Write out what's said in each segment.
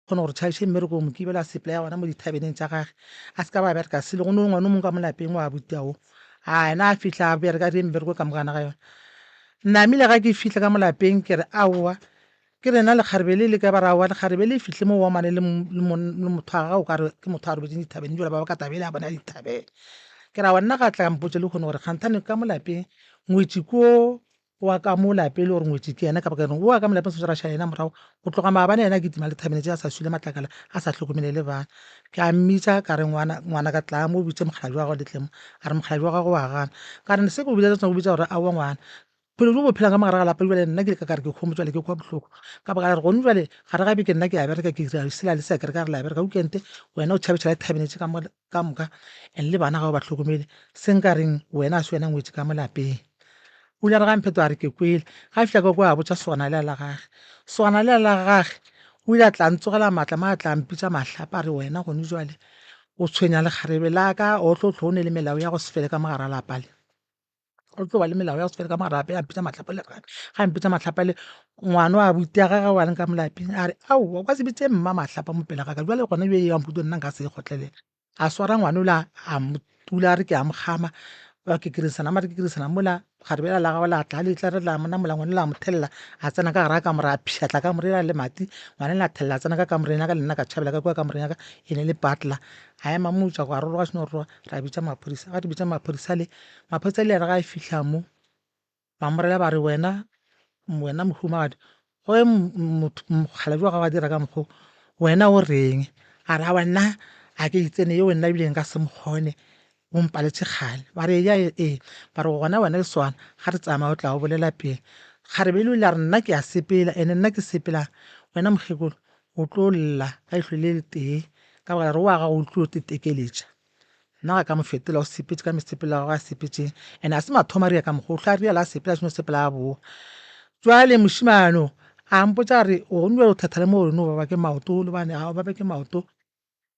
Kgona gore tšhaiše mmerekong Mokibelo a sepela ya gona mo dithabeneng tša gage a se ka ba bereka selo go no ngwana o mongwe ka mo lapeng wa abuti ao a yena a fihla a bereka di mmereko ka mokana ga yona. Namile ga ke fihla ka mo lapeng ke re aowa ke re na lekgarebe le le ka ba re aowa lekgarebe le fihle mo omane le le motho wa gagwe o ka re ke motho a robetšeng dithabeng jwale ba ba ka taba ele ya bona ya dithabeng. Ke re aowa nna ga tla mpotša lehono gore kganthane ka mo lapeng ngwetši ko wa ka mo lapeng le gore ngwetši ke yena ka baka la gore wa ka mo lapeng swanetše ra šala yena morago go tloga maabane yena a kitima le thabeng tše a sa swile matlakala a sa hlokomele le bana. Ke a mmitša ka re ngwana ngwana ka tlaa mo o bitše mokgalabje wa gago le tle mo. A re mokgalabje wa gago wa gana. Ka re se ke go bitša go bitša gore aowa ngwana bophelo bjo bo phelang ka mo gare ga lapa bjale nna ke ile ka re ke homotše bjale ke kwa bohloko ka baka la gore gone bjale gare ga beke nna ke a bereka ke dira sela le sela ke re ka re la bereka weekend wena o tšhabetšha le thabeng tše ka moka and le bana ga o ba hlokomele se nka reng wena a se wena ngwetši ka mo lapeng. O ile a re ga mpheto a re ke kwele. Ga a fihla ka kua a botša sogana lela la gage. Sogana lela la gage o ile a tla ntsogela maatla mo a tla mpitša mahlapa a re wena gone jwale o tshwenya lekgarebe la ka o tlo hlwa o ne le melao ya go se fele ka mo gare ga lapa le. O tlo ba le melao ya go se fele ka mo gare ga lapa a mpitša mahlapa le gane. Ga mpitša mahlapa le ngwana wa abuti ya gage wa leng ka mo lapeng a re aowa o ka se bitše mma mahlapa mo pele ga ka jwale gona bjo ya mputo nna nka se e kgotlelele. A swara ngwana yola a mo tula a re ke a mo kgama ba kekerisana ba re kekerisana mola kgarebe ela la gagwe la tla le tla re la mo namola ngwana yola a mo thelela a tsena ka gare ga kamore a pšhatla kamore ela lemati ngwana yola a thelela a tsena ka kamoreng ya ka le nna ka tšhabela ka kua kamoreng ya ka e ne le butler a ema mojako a roroga seno roroga ra bitša maphodisa ga re bitša maphodisa le maphodisa le yena ga a fihla mo Ba mo rela ba re, Wena, wena mohumagadi, ge motho mokgalabje wa gago a dira ka mokgo, wena o reng? A re, Aowa nna ga ke itsene yeo nna ebile nka se mo kgone, o mpaletše kgale. Ba re, Eya ee. Ba re, Gona wena lesogana ga re tsamaye o tla o bolela pele. Kgarebe ele o ile a re, Nna ke a sepela, ene nna ke sepela, wena mokgekolo o tlo lla ka leihlo le letee ka baka la gore wa gago o tlo tetekeletša. Nna ga ka mo fetola, o sepetše ka mesepelo ya gagwe a sepetšeng. And ga se mathomo a ria ka mokgwa o, hlwa a rialo a sepela a seno sepela a boa. Jwale mošemane o a mpotša a re o bjale o thatha le mo gore o baba ke maoto le bane ga o babe ke maoto,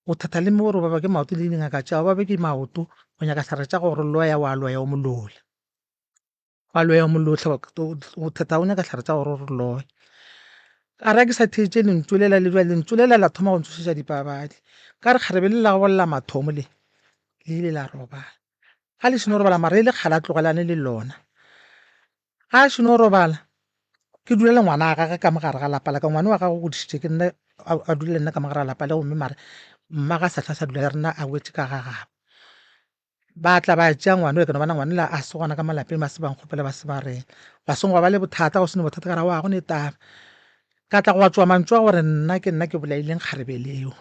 o thatha le mo gore o baba ke maoto le dingaka tša o babe ke maoto, o nyaka hlare tša go re loya wa loya o moloi. Wa loya molohle o thetha o nyaka hlare tša gore o re loye. Ka re ke sa theetše lentšu lela le bjale lentšu lela la thoma go ntsošetša dipabadi. Ka re kgarebe le la go lla mathomo le le ile la robala. Ga le šeno robala mara e le kgale a tlogelane le lona. Ga a šeno robala ke dula le ngwana wa gagwe ka mo gare ga lapa la ka. Ngwana wa gagwe o godišitše ke nna a dula le nna ka mo gare ga lapa le gomme mare mma ga sa hlwa sa dula le rena a wetše ka ga gabo. Ba tla ba tšea ngwana o, ke no bona ngwana ola a se gona ka mo lapeng, ba se ba nkgopela ba se ba reng. Gwa seng gwa ba le bothata, go se ne bothata ka re aowa ga go ne taba. Ka tla gwa tšwa mantšu a gore nna ke nna ke bolaileng kgarebe leo.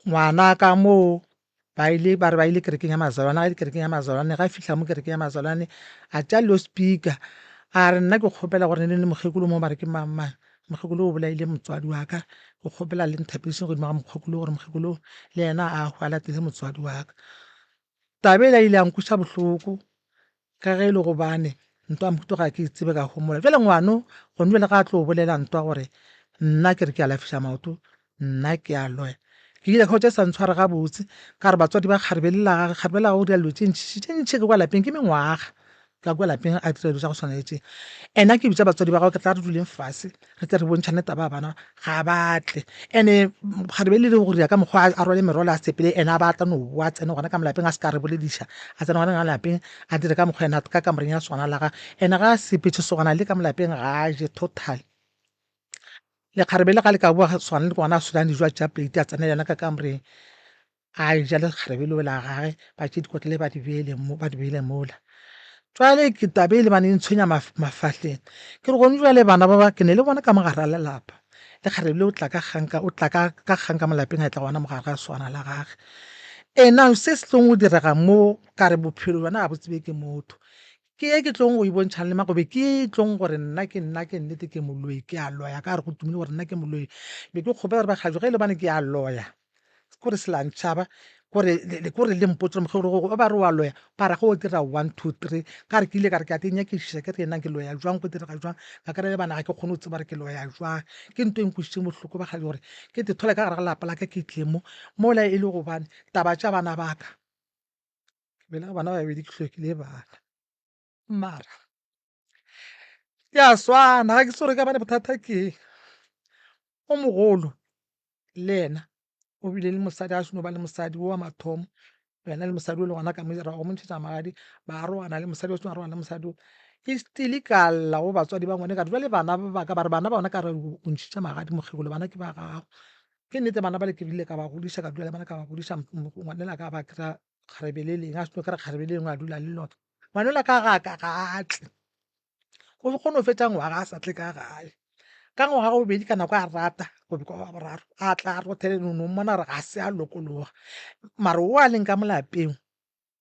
Ngwana ka moo ba ile ba re ba ile kerekeng ya mazalwane, ga ile kerekeng ya mazalwane ga fihla mo kerekeng ya mazalwane a tšea lo speaker a re nna ke kgopela gore le mokgekolo mo ba re ke mang mang. Mokgekolo o bolaile motswadi wa ka, ke kgopela le nthapedišeng godimo ga mokgekolo gore mokgekolo le yena a hwe a latele motswadi wa ka. Taba ela e ile ya nkweša bohloko ka ge e le gobane ntwa ya mohuta ga ke e tsebe ka homola. Bjale ngwano gone bjale ga a tlo bolela ntwa gore nna ke re ke alafiša maoto, nna ke a loya. Ke ile ka hwetša e sa ntshware gabotse ka gore batswadi ba kgarebe le la gage, kgarebe la gagwe o dira dilo tše ntši tše ntši ka kua lapeng ke mengwaga ka kua lapeng a dira dilo tša go swana le tše. And ga ke bitša batswadi ba gagwe ke tla re duleng fase re tle re bontšhane taba ya bana ga ba tle. And-e kgarebe le le go dira ka mokgwa a rwale merwalo a sepele ene a ba tla no bowa a tsene gona ka mo lapeng a se ka re bolediša a tsene gona ka lapeng a dire ka mokgwa yena ka kamoreng ya sogana la gagwe. And-e ga a sepetše sogana le ka mo lapeng ga a je totally. Lekgarebe le ga le ka boa swana le gona a solang dijo a tšea plate a tsena le yona ka kamoreng a ja le lekgarebe leo la gage ba tšee dikotlele ba di beele mo ba di beele mola. Jwale ke taba e le bane e ntshwenya mafahleng ke re gone jwale bana ba ba ke ne le bona ka mo gare ga lelapa lekgarebe le o tla ka kgang ka o tla ka ka kgang ka mo lapeng a tla gona mo gare ga swana la gage. Ee now se se tlong go direga mo ka re bophelo bjona ga bo tsebe ke motho. Ke ye ke tlong go e bontšhang le magobe, ke ye e tlong gore nna ke nna ke nnete ke moloi, ke a loya, ka gore go tumile gore nna ke moloi. Be ke kgopela gore bakgalabje ge e le gobane ke a loya, kore se la ntšhaba, kore kore le mpotše gore mohlomongwe ba re wa loya, ba ra ge o dira one, two, three. Ka re ke ile ka re ke a di nyakišiša ke re nna ke loya jwang, go direga jwang, ka kry-a le bana ga ke kgone go tseba gore ke loya jwang. Ke ntho e nkwešitšeng bohloko bakgalabje gore ke te thole ka gare ga lapa la ka ke tle mo, mola e le gobane taba tša bana ba ka. Ke belega bana ba babedi ke hlwekile bana mara di a swana ga ke tsebe gore ka bane bothata ke eng. O mogolo. le yena o bile le mosadi a seno ba le mosadi o wa mathomo, yena le mosadi o le gona ka mo ra go mo ntšhetša magadi ba arogana le mosadi o seno arogana le mosadi o. Ke still ka lla go batswadi ba ngwane ka re jwale bana ba ba ka ba re bana ba bona ka re o ntšhitše magadi mokgekolo bana ke ba gago. Ke nnete bana bale ke bile ka ba godiša ka dula le bona ka ba godiša ngwanela ka ba kry-a kgarebe le lengwe a seno kry-a kgarebe le lengwe a dula le lona. Ngwanela ka ga ka ga a tle o kgone go fetša ngwaga a sa tle ka gae. Ka ngwaga wa bobedi ka nako a rata gobe ka wa boraro a tla a rothele o no mmona gore ga se a lokologa. Mara o a leng ka mo lapeng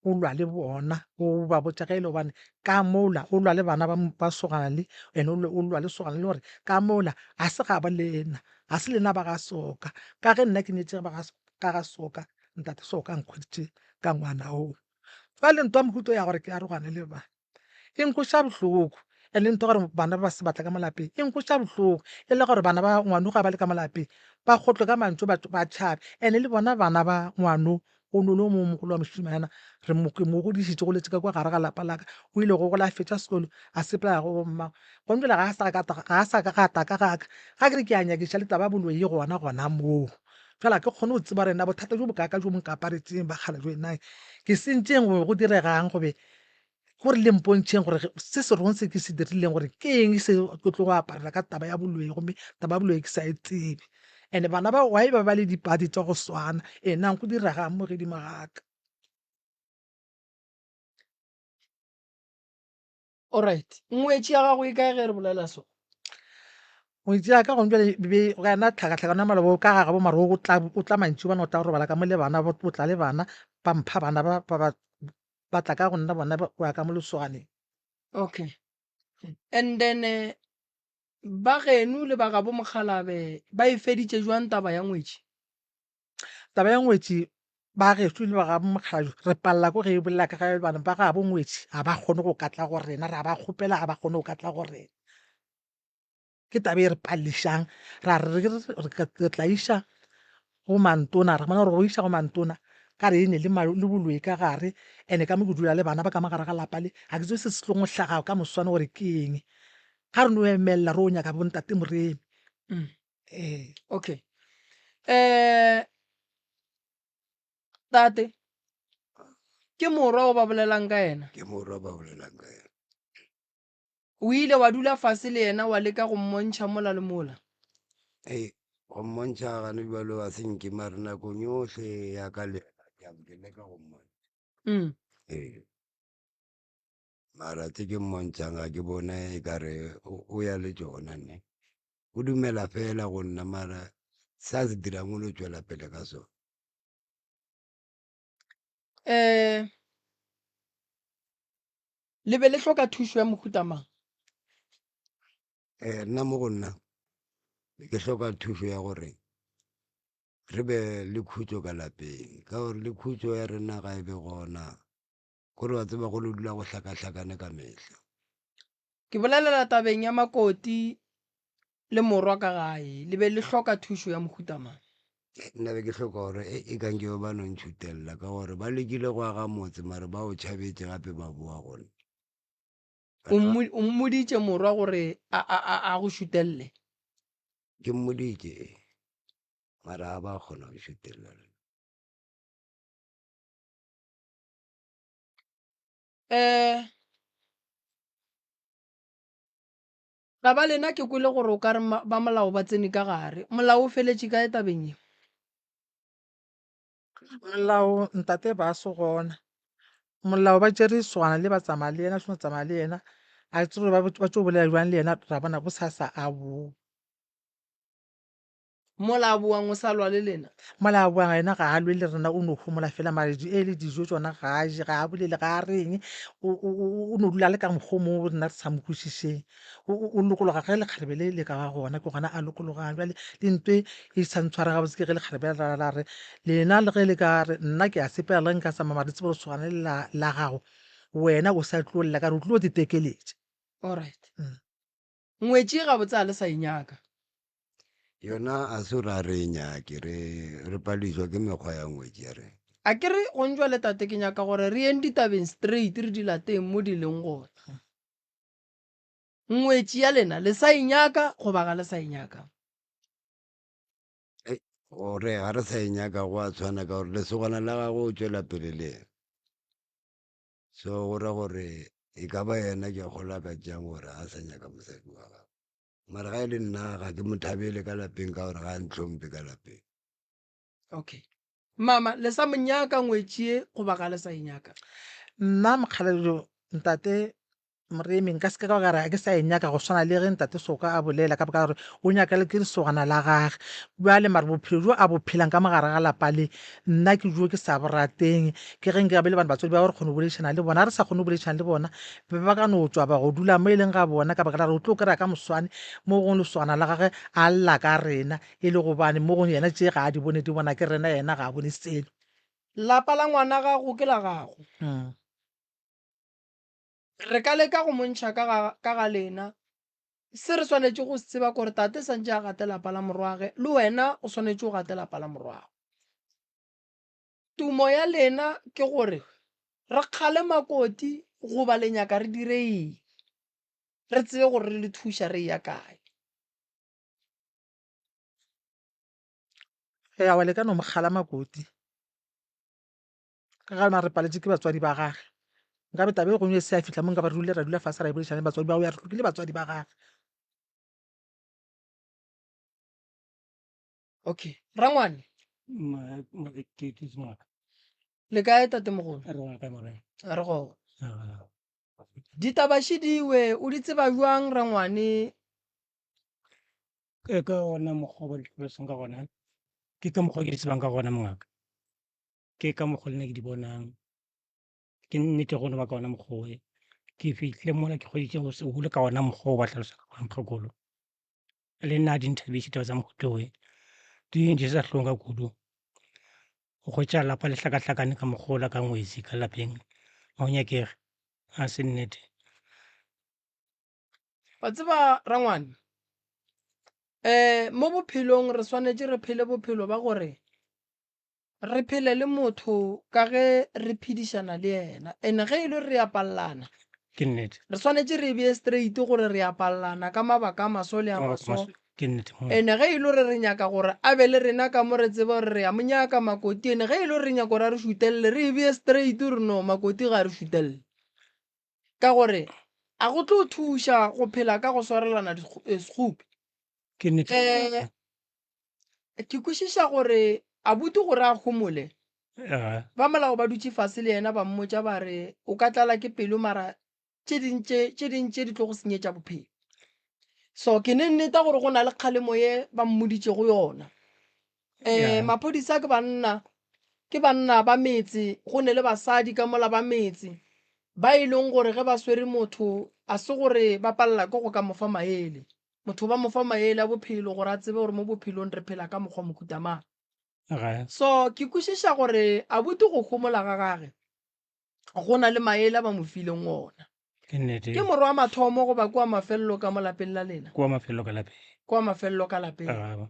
o lwa le bona o ba botša ge e le gobane ka mola o lwa le bana ba ba sogana le ene o lwa le sogana le gore ka mola ga se gabo lena ga se lena ba ga soka ka ge nna ke nyetše ba ga ka ga soka ntate soka a nkhweditše ka ngwana oo. Jwale ntwa mohuta ya gore ke arogane le ba e nkweša bohloko and le ntho ya gore bana ba se ba tla ka mo lapeng e nkweša bohloko e le gore bana ba ngwano ga ba le ka mo lapeng ba kgotlwe ka mantšu ba tšhabe and le bona bana ba ngwano go no le o mongwe mogolo wa mošemanyana re mo ke mo godišitše goletše ka kwa gare ga lapa la ka o ile go gola a fetša sekolo a sepela go bommagwe gone jwale ga a sa ka ga a sa ka ga tla ka ga ka ga ke re ke a nyakiša le taba ya boloi e gona gona moo. Fela ga ke kgone go tseba gore na bothata bjo bokaaka bjo bo nkaparetšeng bakgalabje na ke sentšeng gobe go diregang gobe gore le mpontšheng gore se se wrong se ke se dirileng gore ke eng se ke tlo go aparela ka taba ya boloi gomme taba ya boloi ke sa e tsebe. And bana ba why ba ba le dipadi tša go swana ee nang go diregang mo godimo ga ka. Alright, ngwetši ya gago e kae ge re bolela so? Ngwetši ya ka gone bjale be ga ena tlhakatlhakano ya maloba o ka gagabo mara o tla o tla mantšibana o tla robala ka mo le bana o tla le bana ba mpha bana ba ba ba tla ka go nna bona ba ya ka mo lesoganeng. Okay. And then eh, ba geno le ba gabo mokgalabe ba e feditše jwang taba ya ngwetši? Taba ya ngwetši ba gešo le ba gabo mokgalabje re palela ko ge e bolela ka ge bana ba gabo ngwetši ga ba kgone go ka tla go rena re a ba kgopela ga ba kgone go ka tla go rena. Ke taba e re palelišang ra re re tla iša go mantona ra bona gore go iša go mantona ka re e ne le le boloi ka gare and-e ka mo ke dula le bana ba ka mo gare ga lapa le ga ke tsebe se se tlong go hlaga ka moswane gore ke eng. Ga re no emelela re yo nyaka bo ntate Moremi. Ee. Okay. Eh tate ke morwa o ba bolelang ka yena? Ke morwa ba bolelang ka yena. O ile wa dula fase le yena wa leka go mmontšha mola le mola? Ee, go mmontšha gane bjalo ga se nke mare nakong yohle ya ka le yena ke a ke leka go mmontšha. Ee. Mara tse ke mmontšhang ga ke bone e ka re o ya le tšona ne. O dumela fela go nna mara se a se dirang o no tšwela pele ka sona. Um le be le hloka thušo ya mohuta mang? Um nna mo go nna be ke hloka thušo ya gore re be le khutšo ka lapeng, ka gore le khutšo ya rena ga e be gona kore wa tseba go no dula go hlakahlakane ka mehla. Ke bolelela tabeng ya Makoti le morwa ka gae, le be le hloka thušo ya mohuta mang? Nna be ke hloka gore e, e ka nke ba no ntšhutelela ka gore ba lekile go aga motse mare ba o tšhabetše gape ba boa go nna. O mmoditše morwa gore a, a, a, a go šutelle? Ke mmoditše ee, mara ga ba kgona go šutelela. Um taba lena ke kwele gore o ka re ba molao ba tsene ka gare. Molao o feletše kae tabeng ye? Molao ntate ba se gona. Molao ba tšere swana le ba tsamaya le yena, seno tsamaya le yena. A tsebe gore ba tšo bolela jwang le yena ra bona bosasa a bowa. Mola a boang o sa lwa le lena? Mola a boang yena ga a lwe le rena o no homola fela mara e le dijo tšona ga a je, ga a bolele, ga a reng. O no dula a le ka mokgwa o mongwe rena re sa mo kwešišeng. O lokologa ge lekgarebe le le ka ba gona ke gona a lokologang. Bjale le ntho e e sa ntshware gabotse ke ge lekgarebe la la re lena le ge le ka re nna ke a sepela le ge nka tsamaya mara le tsebe gore lesogana le la la gago wena o sa tlo lla ka re o tlo tekeletša. Alright. Ngwetši gabotse a le sa e nyaka. Yona a se gore a re e nyake, re re paledišwa ke mekgwa ya ngwetši ya rena. A ke re gong jwale tate ke nyaka gore re yeng ditabeng straight re di lateng mo di leng gona. Ngwetši ya lena le sa e nyaka goba ga le sa e nyaka? Ei, Gore ga re sa e nyaka go a tshwana ka gore lesogana la gagwe o tšwela pele le yena. So go ra gore e ka ba yena ke kgolwa ka tšeang gore a sa nyaka mosadi wa gagwe. Mara ga e le nna ga ke mo thabele ka lapeng ka gore ga a ntlhompe ka lapeng. Okay. Mama, le sa mo nyaka ngwetši ye goba ga le sa e nyaka? Nna mokgalabje ntate Moremi, nka se ke ka re ga ke sa e nyaka go swana le ge ntate Soka a bolela ka baka la gore o nyaka le ke lesogana la gage. Bjale mare bophelo bjo a bo phelang ka mo gare ga lapa le, nna ke bjo ke sa bo rateng. Ke ge nka be le bane batswadi ba gagwe re kgone go boledišana le bona. Ga re sa kgone go boledišana le bona, ba be ba ka no tšwa ba go dula mo e leng ga bona ka baka la gore o tlo kry-a ka moswane mo gongwe lesogana la gagwe a lla ka rena e le gobane mo gongwe yena tše ga a di bone di bona ke rena yena ga a bone selo. Lapa la ngwana gago ke la gago. Re ka leka go mo ntšha ka ga, ka ga lena. Se re swanetše go se tseba ke gore tate santše a gate lapa la morwage, le wena o swanetše o gate lapa la morwago. Tumo ya lena ke gore re kgale makoti goba le nyaka re dire eng? Re tsebe gore re le thuša re eya kae. Eya, wa le ka no mo kgala makoti. Ka ga re paletše ke batswadi ba gage. Nkabe taba e gongwe e se ya fihla mo nka ba re dule ra dula fase ra e boledišana le batswadi ba gagwe ya re hlokile batswadi ba gage. Okay, rangwane. Le kae tatemogolo? Re gona. Ditaba šidiwe o di tseba bjang rangwane? Ke ka ona mokgwa ba di tlhalosang ka gona, ke ka mokgwa ke di tsebang ka gona mongaka. Ke ka mokgwa le nna ke di bonang. Ke nnete go no ba ka ona mokgwa owe. Ke fihlile mola ke hweditše go se go le ka ona mokgwa o ba hlalosa ka gona mokgekolo. Le nna ga di nthabiše taba tsa mohuta owe, di nješa hlong ka kudu. Go hwetša lapa le hlakahlakane ka mokgwa ola ka ngwetši ka lapeng ga go nyakege, ga se nnete. Wa tseba rangwane, um mo bophelong re swanetše re phele bophelo ba gore re phele le motho ka ge re phedišana le yena and ge e le re a pallana Ke nnete. re swanetše re bee straight gore re a pallana ka mabaka a maso le a maso Ke nnete. And ge e le gore re nyaka gore a be le rena ka mo re tseba gore re a mo nyaka Makoti and ge e le gore re nyaka gore a re šutelele re e bee straight gore no Makoti ga a re šutelele. Ka gore a go tlo thuša go phela ka go swarelana sekgopi. Ke nnete. Um ke kwešiša gore abuti gore a homole, ba molao ba dutše fase le yena ba mmotša ba re o ka tlala ke pelo mara tše ding tše tše ding tše di tlo go senyetša bophelo. So ke ne nneta gore go na le kgalemo ye ba mmoditšego yona. Um maphodisa ke banna, ke banna ba metse, go ne le basadi ka mola ba metse ba e leng gore ge ba swere motho a se gore ba palela ke go ka mo fa maele. Motho ba mo fa maele a bophelo gore a tsebe gore mo bophelong re phela ka mokgwa mohuta mang. So ke kwešiša gore abuti go homola ga gage go na le maele a ba mo fileng ona. Ke nnete. Ke morwa wa mathomo goba ke wa mafelelo ka mo lapeng la lena? Ke wa mafelelo ka lapeng. Ke wa mafelelo ka lapeng.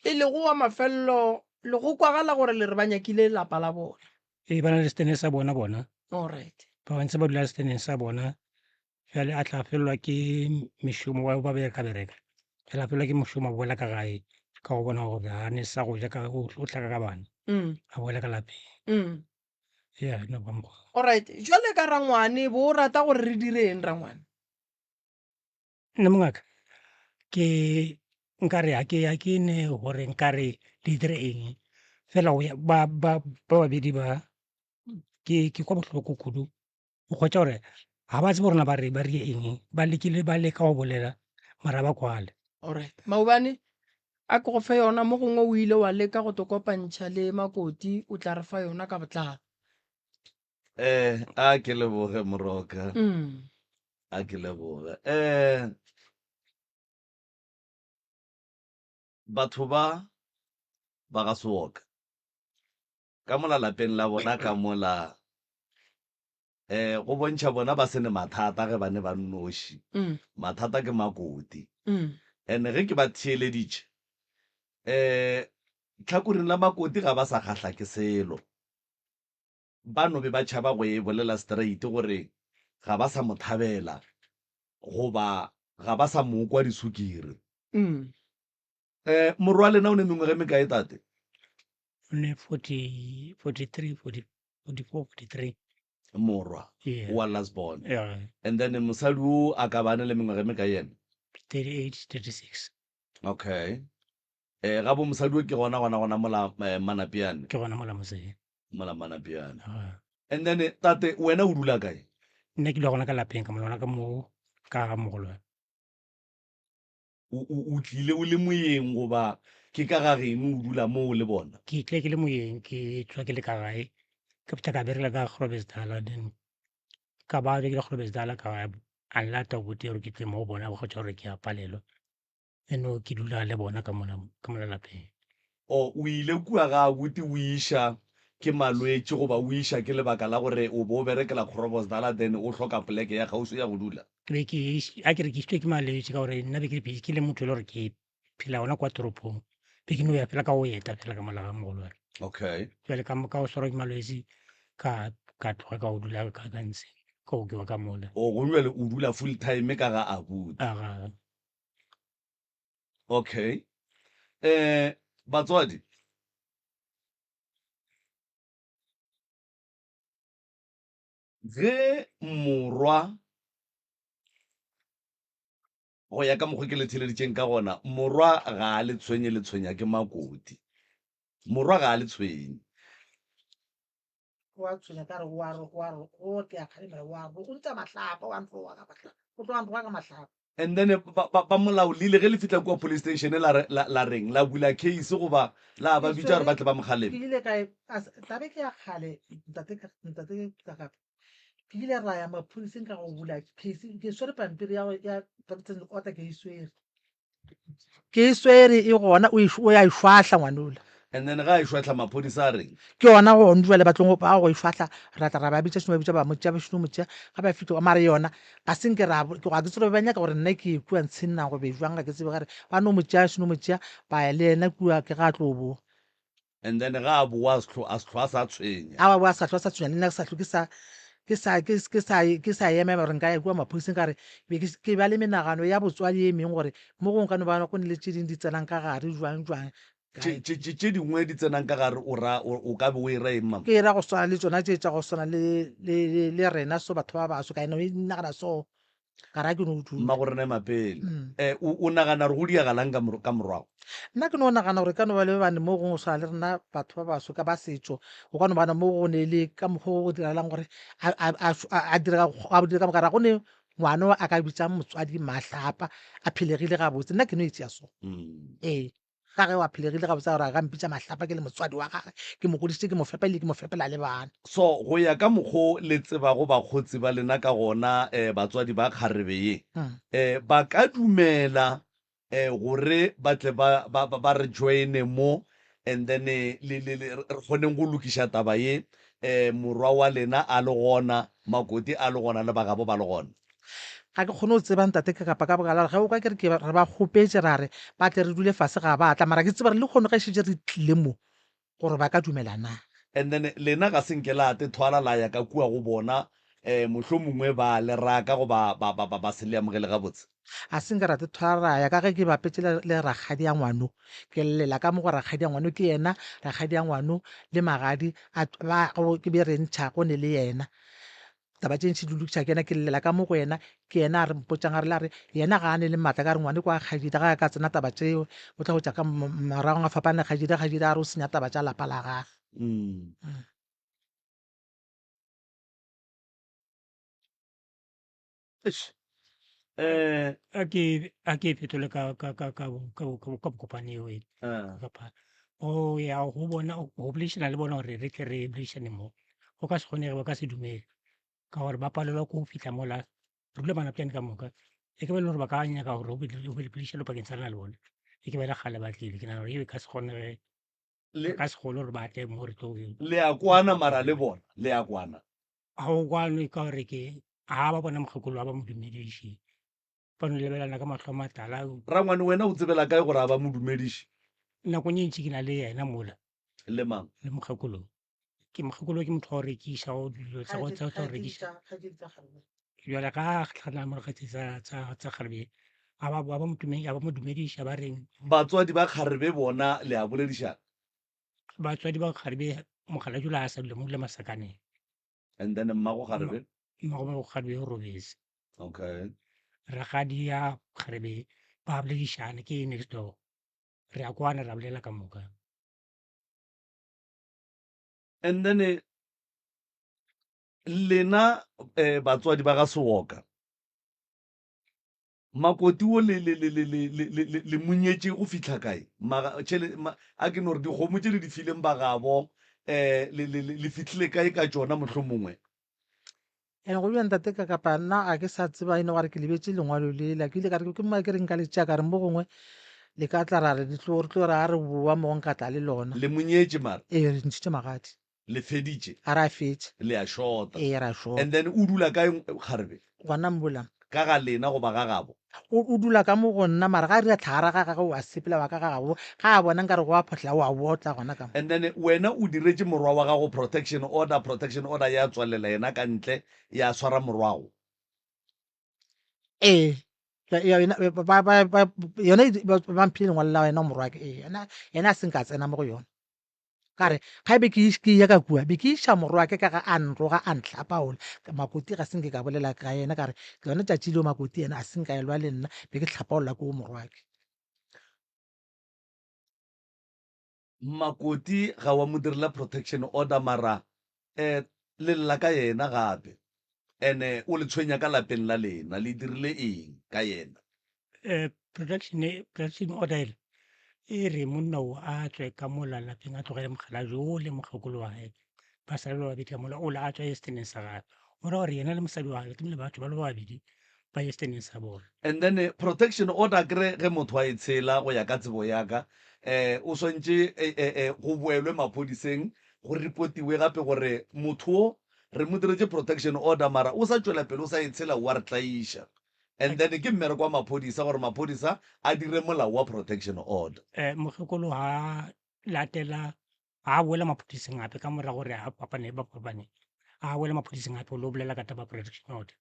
E lego wa mafelelo le go kwagala gore le re ba nyakile lapa la bona. Ee, ba na le setene sa bona bona. Alright. Ba bantse ba dula seteneng sa bona. Bjale a tla felelwa ke mešomo ba ba bereka bereka. Bjale a felelwa ke mošomo a boela ka gae ka go bona gore ga ne sa go ja ka o hlaka ka bana. A boela ka lapeng. Ya, no ba mokgwa. Alright, jwale ka rangwane bo o rata gore re dire eng rangwane? Nna mongaka ke nkare ha ke ha ke ne gore nkare le dire eng fela go ya ba ba ba babedi ba ke ke kwa bohloko kudu o hwetša gore ga ba tsebe gore na ba re ba re eng ba lekile ba leka go bolela mara ba kwale. Alright, maobane a ke go fe yona mo gongwe o ile wa leka go to kopantšha le Makoti o tla re fa yona ka botlalo. Eh, a ke leboge Moroka. Mm. A ke leboge. Eh, batho ba ba ga Seoka ka mola lapeng la bona ka mola eh go bontšha bona ba se ne mathata ge ba ne ba nnoši. Mm. Mathata ke makoti. Mm. And ge ke ba theeleditše eh tlhakoring la makoti ga ba sa kgahla ke selo. Ba no be ba tšhaba go e bolela straight gore ga ba sa mo thabela goba ga ba sa mo kwa disukiri. Mm. Eh, morwa lena o ne mengwaga e mekae tate? O ne 40, 43, 40, 44, 43. Morwa Yeah. wa last born. Yeah. And then mosadi o a ka ba a na le mengwaga e mekae yena? 38, 36. Okay. Eh, gabo mosadi o ke gona gona gona mola eh, Manapiane. Ke gona mola mosadi. Mola Manapiane. Ah. And then eh, tate wena o dula kae? Nna ke dula gona ka lapeng ka mola gona ka mo ka ga mogolo. O, o, o tlile o le moyeng goba ke ka ga geno o dula moo le bona? Ke tlile ke le moyeng ke tswa ke le ka gae ke fihla ka berela ka Groblersdal then ka ba ke le Groblersdal ka a nlata bote gore ke tle mo go bona ba kgotsa gore ke a palelwa. Eno ke dula le bona ka mola ka mola lapeng. O, o ile kua ga abuti o iša ke malwetši goba o iša ke lebaka la gore o be o berekela Groblersdal then o hloka poleke ya kgauswi ya go dula? Ke be ke a ke re ke išitšwe ke malwetši ka gore nna be ke le busy ke le motho e le gore ke phela gona kwa toropong. Be ke no ya fela ka go eta fela ka mola ga mogolo wa ka. Okay. Jwale ka ka go swarwa ke malwetši ka ka tloga ka go dula ka ka ntshe ka okiwa ka mola. O go bjale o dula full time ka ga abuti. Aga. Okay. Eh batswadi ge morwa go ya ka mokgwa ke le theleditšeng ka gona morwa ga a le tshwenye le tshwenya ke makoti morwa ga a le tshwenye wa tshwenya ka re wa re wa re o ke a kgalemela wa re o ntša mahlapa wa nroga ka mahlapa o tlo wa nroga ka mahlapa And then ba, ba, ba molao le ile ge le fihla kua police station la, re- la, la reng la bula case goba la ba Ke bitša gore ba swere tle ba mo ke kgaleme? ile ka e a se- tabe ke ya kgale ntate ka- ntate ka gape ke ile ra ya maphodiseng ka go bula case ke swere pampiri ya go- ya protecting order ke e swere Ke e swere e gona o e o ya e šwahla ngwanola. And then ga a e šwahla maphodisa a reng? Ke yona gone jwale ba tlong ba go e šwahla ra tla ra ba bitša šeno ba bitša ba mo tšea ba šeno mo tšea ga ba fihla mare yona ga se nke ra ga ke tsebe ba nyaka gore nna ke ye kua ntsheng na gobe jwang ga ke tsebe gare ba no mo tšea šeno mo tšea ba ya le yena kua ke ga a tlo boa. And then ga a boa a se hlo a se hlo a sa tshwenya. A boa a sa hlo a sa tshwenya le nna ke sa hlo ke sa ke sa ke ke sa ke sa ema gore nka ya kua maphodiseng ka re be ke ke ba le menagano ya botswadi ye mengwe gore mo gongwe ka no ba go ne le tše dingwe di tsenang ka gare jwang jwang Tše tše tše tše dingwe di tsenang ka gare o ra o o ka be o e ra eng mama? Ke ra go swana le tšona tše tša go swana le le le le rena so batho ba baso ka eno nagana so Ka ra ke no dula. Mmagorena ema pele. Eh, o, o nagana gore go diagalang ka, mor- ka morago? Nna ke no nagana gore e ka no ba le bane mo gongwe go swana le rena batho ba baso ka ba setšo, go ka no bana mo go ne le ka mokgwa o go diragalang gore a, a, a, a, a dira a dira ka moka ra go ne ngwana a ka bitsang motswadi mahlapa a phelegile gabotse. Nna ke no e tšea so. Ee. Ka ge wa phelegile gabotse a gore a ka mpitša mahlapa ke le motswadi wa gagwe, ke mo godišitše, ke mo fepa ebile ke mo fepela le bana. So go ya ka mokgo le tsebago bakgotsi ba lena ka gona, eh, batswadi ba kgarebe ye, eh, ba ka dumela, eh, gore ba tle ba, ba, ba, ba re joine mo, and then le, le, le, re kgoneng go lokiša taba ye, eh, morwa wa lena a le gona, makoti a le gona le bagabo ba le gona? Ga ke kgone go tseba ntate ka kapa ka baka la gore ge o ka ke re ke re ba kgopetše ra re ba tle re dule fase ga ba tla mara ke tseba gore lehono ge šetše re tlile mo gore ba ka dumela na. And then lena ga se nke la te thwala la ya ka kua go bona um mohlomongwe ba le raka goba ba, ba, ba, ba se le amogele gabotse? Ga se nke ra te thwala ra ya ka ge ke bapetše le, le rakgadi ya ngwano ke llela ka mo go rakgadi ya ngwano ke yena rakgadi ya ngwano le magadi a ba go ke be re ntšha go ne le yena. Taba tše ntši di lokiša ke yena, ke llela ka mo go yena, ke yena a re mpotšang a re la re yena ga a ne le maatla ka re ngwane kwa kgaetšedi ga a ka tsena taba tšeo o tla hwetša ka moragong a fapane le kgaetšedi, kgaetšedi a re o senya taba tša lapa la gage. Eish. Eh, A ke a ke e fetole ka ka ka ka bo- ka bo- ka bo- ka bokopane eo e ah. kapa o ya go bona go boledišana le bona gore re tle re boledišane mo go ka se kgonege ba ka se dumele ka gore ba palelwa ke go fihla mola re dula Manapiane ka moka e ke ba e le gore ba ka nyaka gore go be le go be le poledišano pakeng sa rena le bona e ke ba e le kgale ba tlile ke nagana gore eo e ka se kgonege Le, ba ka se kgone gore ba tle mo re tlo le a kwana mara le bona, le a kwana. Ga o kwane ka gore ke ga ba bona mokgekolo ga ba mo dumediše ba no lebelelana ka mahlo a matala. Rangwane wena o tsebela kae gore ga ba mo dumediše? Nakong e ntši ke na le yena mola. Le mang? Le mokgekolo. Ke mokgekolo ke motho wa go rekiša o dilo tsa go tsa go rekiša. Jwale ga a tlhakana mo dikgetsi tsa tsa tsa kgarebe ga ba ba mo ga ba mo dumediša ba reng. Batswadi ba kgarebe bona le a boledišana? Batswadi ba kgarebe mokgalabje yola a sa dula mo dula masakaneng. And then mmago kgarebe? Mmago kgarebe o robetse. Okay. Rakgadi ya kgarebe ba boledišana ke next door. Re a kwana ra bolela ka moka. And then eh, lena eh, batswadi ba ga Seoka Makoti wo le, le, le, le, le, le, le, le, le monyetše go fihla kae? Maga, tšhele, ma, a ke no re dikgomo tše le di fileng ba gabo, eh, le, le, le, le fihlile kae ka tšona mohlomongwe? And go bjang tate ka kapa nna ga ke sa tseba e no gore ke lebetše lengwalo lela ke ile ka re ke mo ke re nka le tšea ka re mo gongwe le ka tla ra re di tlo re tlo re a re boa mo nka tla le lona. Le monyetše mara? Ee re ntšhitše magadi. Le feditše? A ra fetša. Le a šota. Ee, ra šota. And then o dula kae kgarebe? Gona mola. Ka ga lena goba ga gabo? O, o dula ka mo go nna, mara ga a dira tlhagara ga gagwe o a sepela wa ka ga gabo, ga a bona nkare go a phohlela o a botla gona ka mo. And then wena o diretše morwa wa gago protection order, protection order ya tswalela yena ka ntle ya swara morwago? Ee, yona ba, ba, ba, yona e, ba, ba mphile lengwalo la yena morwake, ee, yena, yena a se nka tsena mo go yona. Ka re, Ga be ke ke eya ka kua, be ke iša morwake ka ga a nroga a nhlapaola. Makoti ga se nke ka bolela ka yena, ka re, Lona tšatši leo Makoti yena a se nka elwa le nna, be ke hlapaola ke wo morwake. Makoti ga wa mo direla protection order mara eh le lla ka yena gape ene o le tshwenya ka lapeng la lena le dirile eng ka yena? Eh, protection protection order ele e re monna o a tswe ka mola lapeng a tlogele mokgalabje o le mokgekolo wa gae ba sale ba babedi ka mola ola a tswa ye seteneng sa gagwe o ra gore yena le mosadi wa gagwe tlamehile batho ba le babedi ba ye seteneng sa bona. And then eh, protection order akere ge motho a e tshela go ya ka tsebo ya ka eh o swantše eh, eh, eh, go boelwe maphodiseng go ripotiwe gape gore motho o re mo diretše protection order mara o sa tšwela pele o sa e tshela wa re tlaiša and then ke mmereko wa maphodisa gore maphodisa a dire molao wa protection order. Eh, mokgekolo ga latela ga a boela maphodiseng gape ka morago gore a fapane ba fapane a boela maphodiseng gape o lo bolela ka taba protection order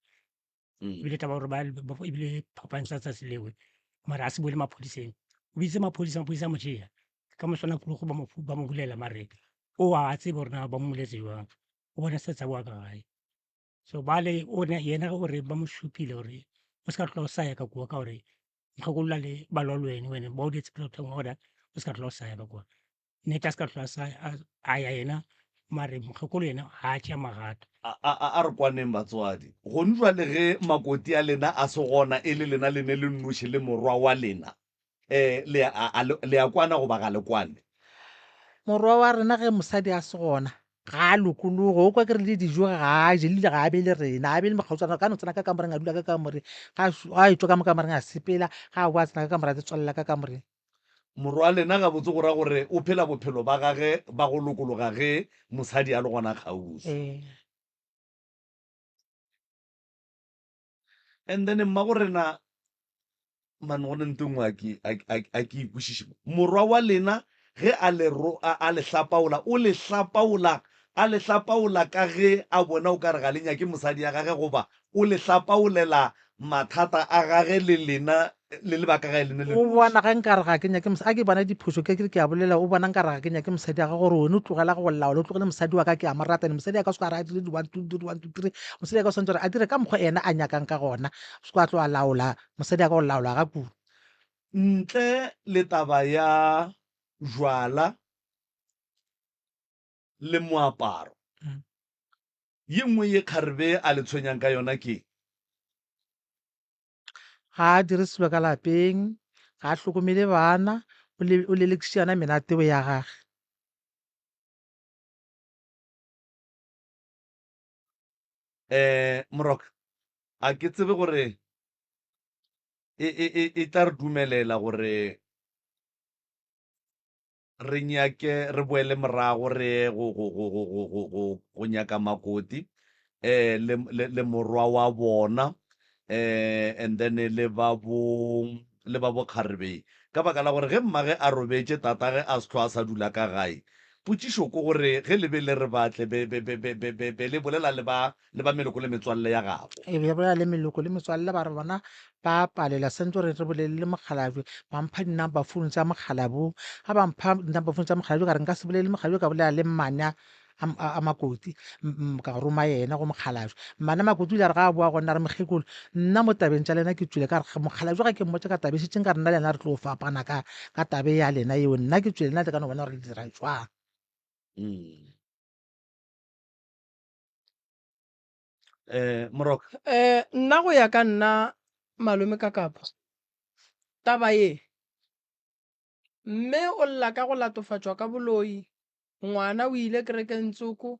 mm. ebile taba gore ba ebile phapang sa tsatsi lewe mara a se boele maphodiseng o bitse maphodisa maphodisa a mo tšea ka moswana kudu ba mo ba mo bulela mare o a tsebe gore na ba mmoletse jwang o bona se tsa boa ka gae so bale o ne yena gore ba mo šupile gore o se ka tlola o sa ya ka kua ka gore mokgekolola le ba lwa le wene wene ba o dietse protection order o se ka tlola o sa ya ka kua nnete a se ka tlola sa a ya yena mare mokgekolo yena ga a tšea magato. A, a, a re kwaneng batswadi. Gone jwale ge makoti a lena a se gona e le lena le ne le nnoši le morwa wa lena, um le a, a, le a kwana goba ga le kwane? Morwa wa rena ge mosadi a se gona ga a lokologe, o kwa ke re le dijo ga a je, le ga a be le rena, ga a be le mokgauswana, a ka no tsena ka kamoreng a dula ka kamoreng, ga a etšwa ka mo kamoreng a sepela, ga a boa a tsena ka kamoreng a tswalela ka kamoreng. Morwa lena gabotse go ra gore o phela bophelo ba gage ba go lokologa ge mosadi a le gona kgauswi. Ee. And then mmago rena man go ne nto nngwe a ke a ke ikwešiše. Morwa wa lena ge a le ro a, a le hlapaola, o le hlapaola a le hlapaola ka ge a bona o ka re ga le nyake mosadi ya gage goba o le hlapaolela mathata a gage le lena le le ba ka gae lena le O noši. bona ge nkare ga ke nyake mosadi, a ke bona diphošo ke re ke a bolela, o bona nkare ga ke nyake mosadi wa gagwe gore wena o tlogela go laola, o tlogele mosadi wa ka ke a mo rata, and mosadi wa ka o se ka re a dire di one two three, one two three, mosadi wa ka o swanetše gore a dire ka mokgwa yena a nyakang ka gona, o se ke wa tlo wa laola, mosadi wa ka o laolwa ga kudu. Ntle le taba ya jwala le moaparo, ye nngwe ye kgarebe a le tshwenyang ka yona ke. Ga a dire selo ka lapeng, ga a hlokomele bana, o le, o lelekiša yona menateo ya gage. Eh, Moroka, a ke tsebe gore e, e, e, e tla re dumelela gore re nyake re boele morago re ye go, go, go, go, go, go, go, go nyaka makoti eh, le, le, le morwa wa bona eh, and then le ba bo le ba bokgarebe ka baka la gore ge mmage a robetše tatage a se hlwa a sa dula ka gae. Potšišo ke gore ge le be le re ba tle, be, be, be, be, be, be, be le bolela le ba, le ba meloko le metswalle ya gabo. Ee, be bolela le meloko le metswalle ba re bona ba palela santse gore re bolele le mokgalabje, ba mpha di-number phone tša mokgalabje. Ga ba mpha di-number phone tša mokgalabje ka re nka se bolele le mokgalabje ka bolela le mmane a, a, a Makoti, ka roma yena go mokgalabje. Mmane Makoti o ile a re ga a boa go nna a re mokgekolo, nna mo tabeng tša lena ke tšwile ka re mokgalabje ga ke mmotša ka taba e šetše nka re nna le yena re tlo fapana ka, ka taba e ya lena yeo, nna ke tšwile lena le ka no bona gore le dira jwang. Mm. Eh, Moroka. Eh, nna go ya ka nna malome Kakapa, taba ye, mme o lla ka go latofatšwa ka boloi, Ngwana o ile kerekeng tsoko,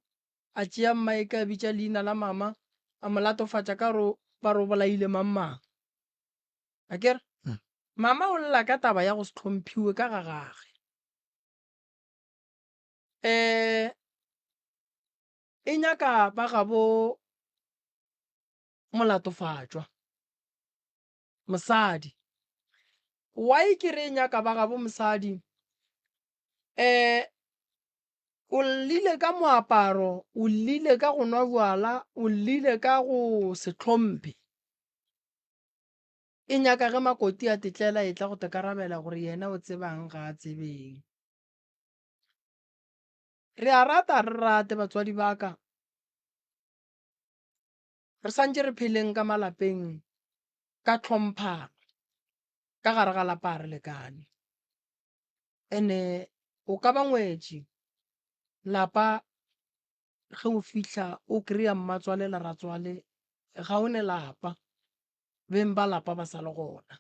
a tšea mmaeke a bitša leina la mama, a mo latofatša ka ro ba re o bolaile mang-mang. Akere? Mama o lla ka taba ya go se hlomphiwe ka ga gage. Eh, e nyaka ba gabo molatofatšwa, mosadi. Why ke re e nyaka ba gabo mosadi? Um o llile ka moaparo, o llile ka go nwa bjala, o llile ka go se hlomphe. E nyaka ge Makoti a tetlela e tla go tekarabela gore yena o tsebang ga a tsebeng. Re a rata re rate batswadi ba ka. Re santše re pheleng ka malapeng ka tlhomphano, ka gare ga lapa ga re lekane. Ene o ka ba ngwetši lapa ge o fihla o kry-a mmatswale le ratswale ga o ne lapa, beng ba lapa ba sa le gona.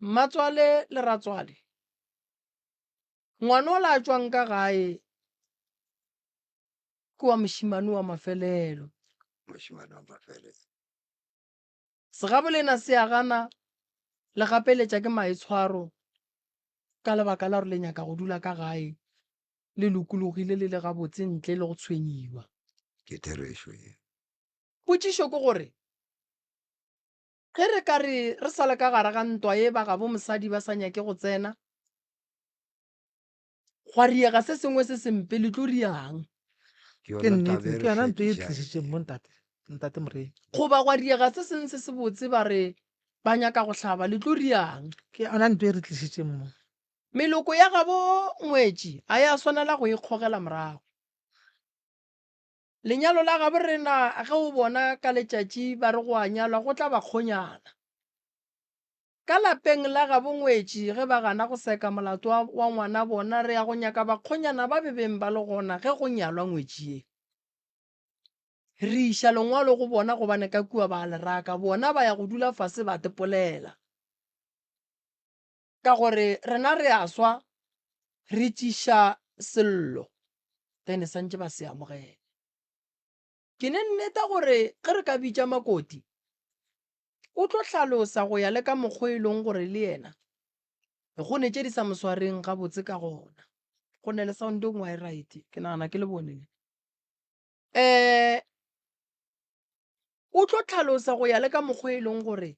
Mmatswale le ratswale ngwana ola a tšwang ka gae ke wa mošemane wa mafelelo. Mošemane wa mafelelo. Segabolena se a gana le gapeletša ke maitshwaro ka lebaka la gore le nyaka go dula ka gae le lokologile le le gabotse ntle le go tshwenyiwa. Ke therešo ye. Potšišo ke gore, ge re ka re re sa le ka gare ga ntwa ye ba gabo mosadi ba sa nyake go tsena, gwa riega se sengwe se sempe, le tlo riang? Ke Ke yona nnete, taba e ke re yona ntho e hlwekišang tlišitšeng ye. mo ntate, ntate Moremi. Goba gwa riega se sengwe se sebotse ba re ba nyaka go hlaba, le tlo riang? Ke yona ntho e re tlišitšeng mo. Meloko ya gabo ngwetši ga ya swanela go ikgogela morago. Lenyalo la gabo rena ge o bona ka letšatši ba re go a nyalwa go tla bakgonyana. Ka lapeng la gabo ngwetši ge ba gana go seka molato wa, wa ngwana bona, re ya go nyaka bakgonyana ba be beng ba le gona ge go nyalwa ngwetši ye. Re iša lengwalo go bona gobane ka kua ba a le raka, bona ba ya go dula fase ba tepolela. Ka gore rena re a swa re tšiša sello, then santše ba se amogele. Ke ne nneta gore ge re ka bitša Makoti, O tlo hlalosa go ya le ka mokgo e leng gore le yena go ne tše di sa mo swareng gabotse ka gona. Go ne le sound e nngwe e right, ke nagana ke le bone le. Um o tlo hlalosa go ya le ka mokgo e leng gore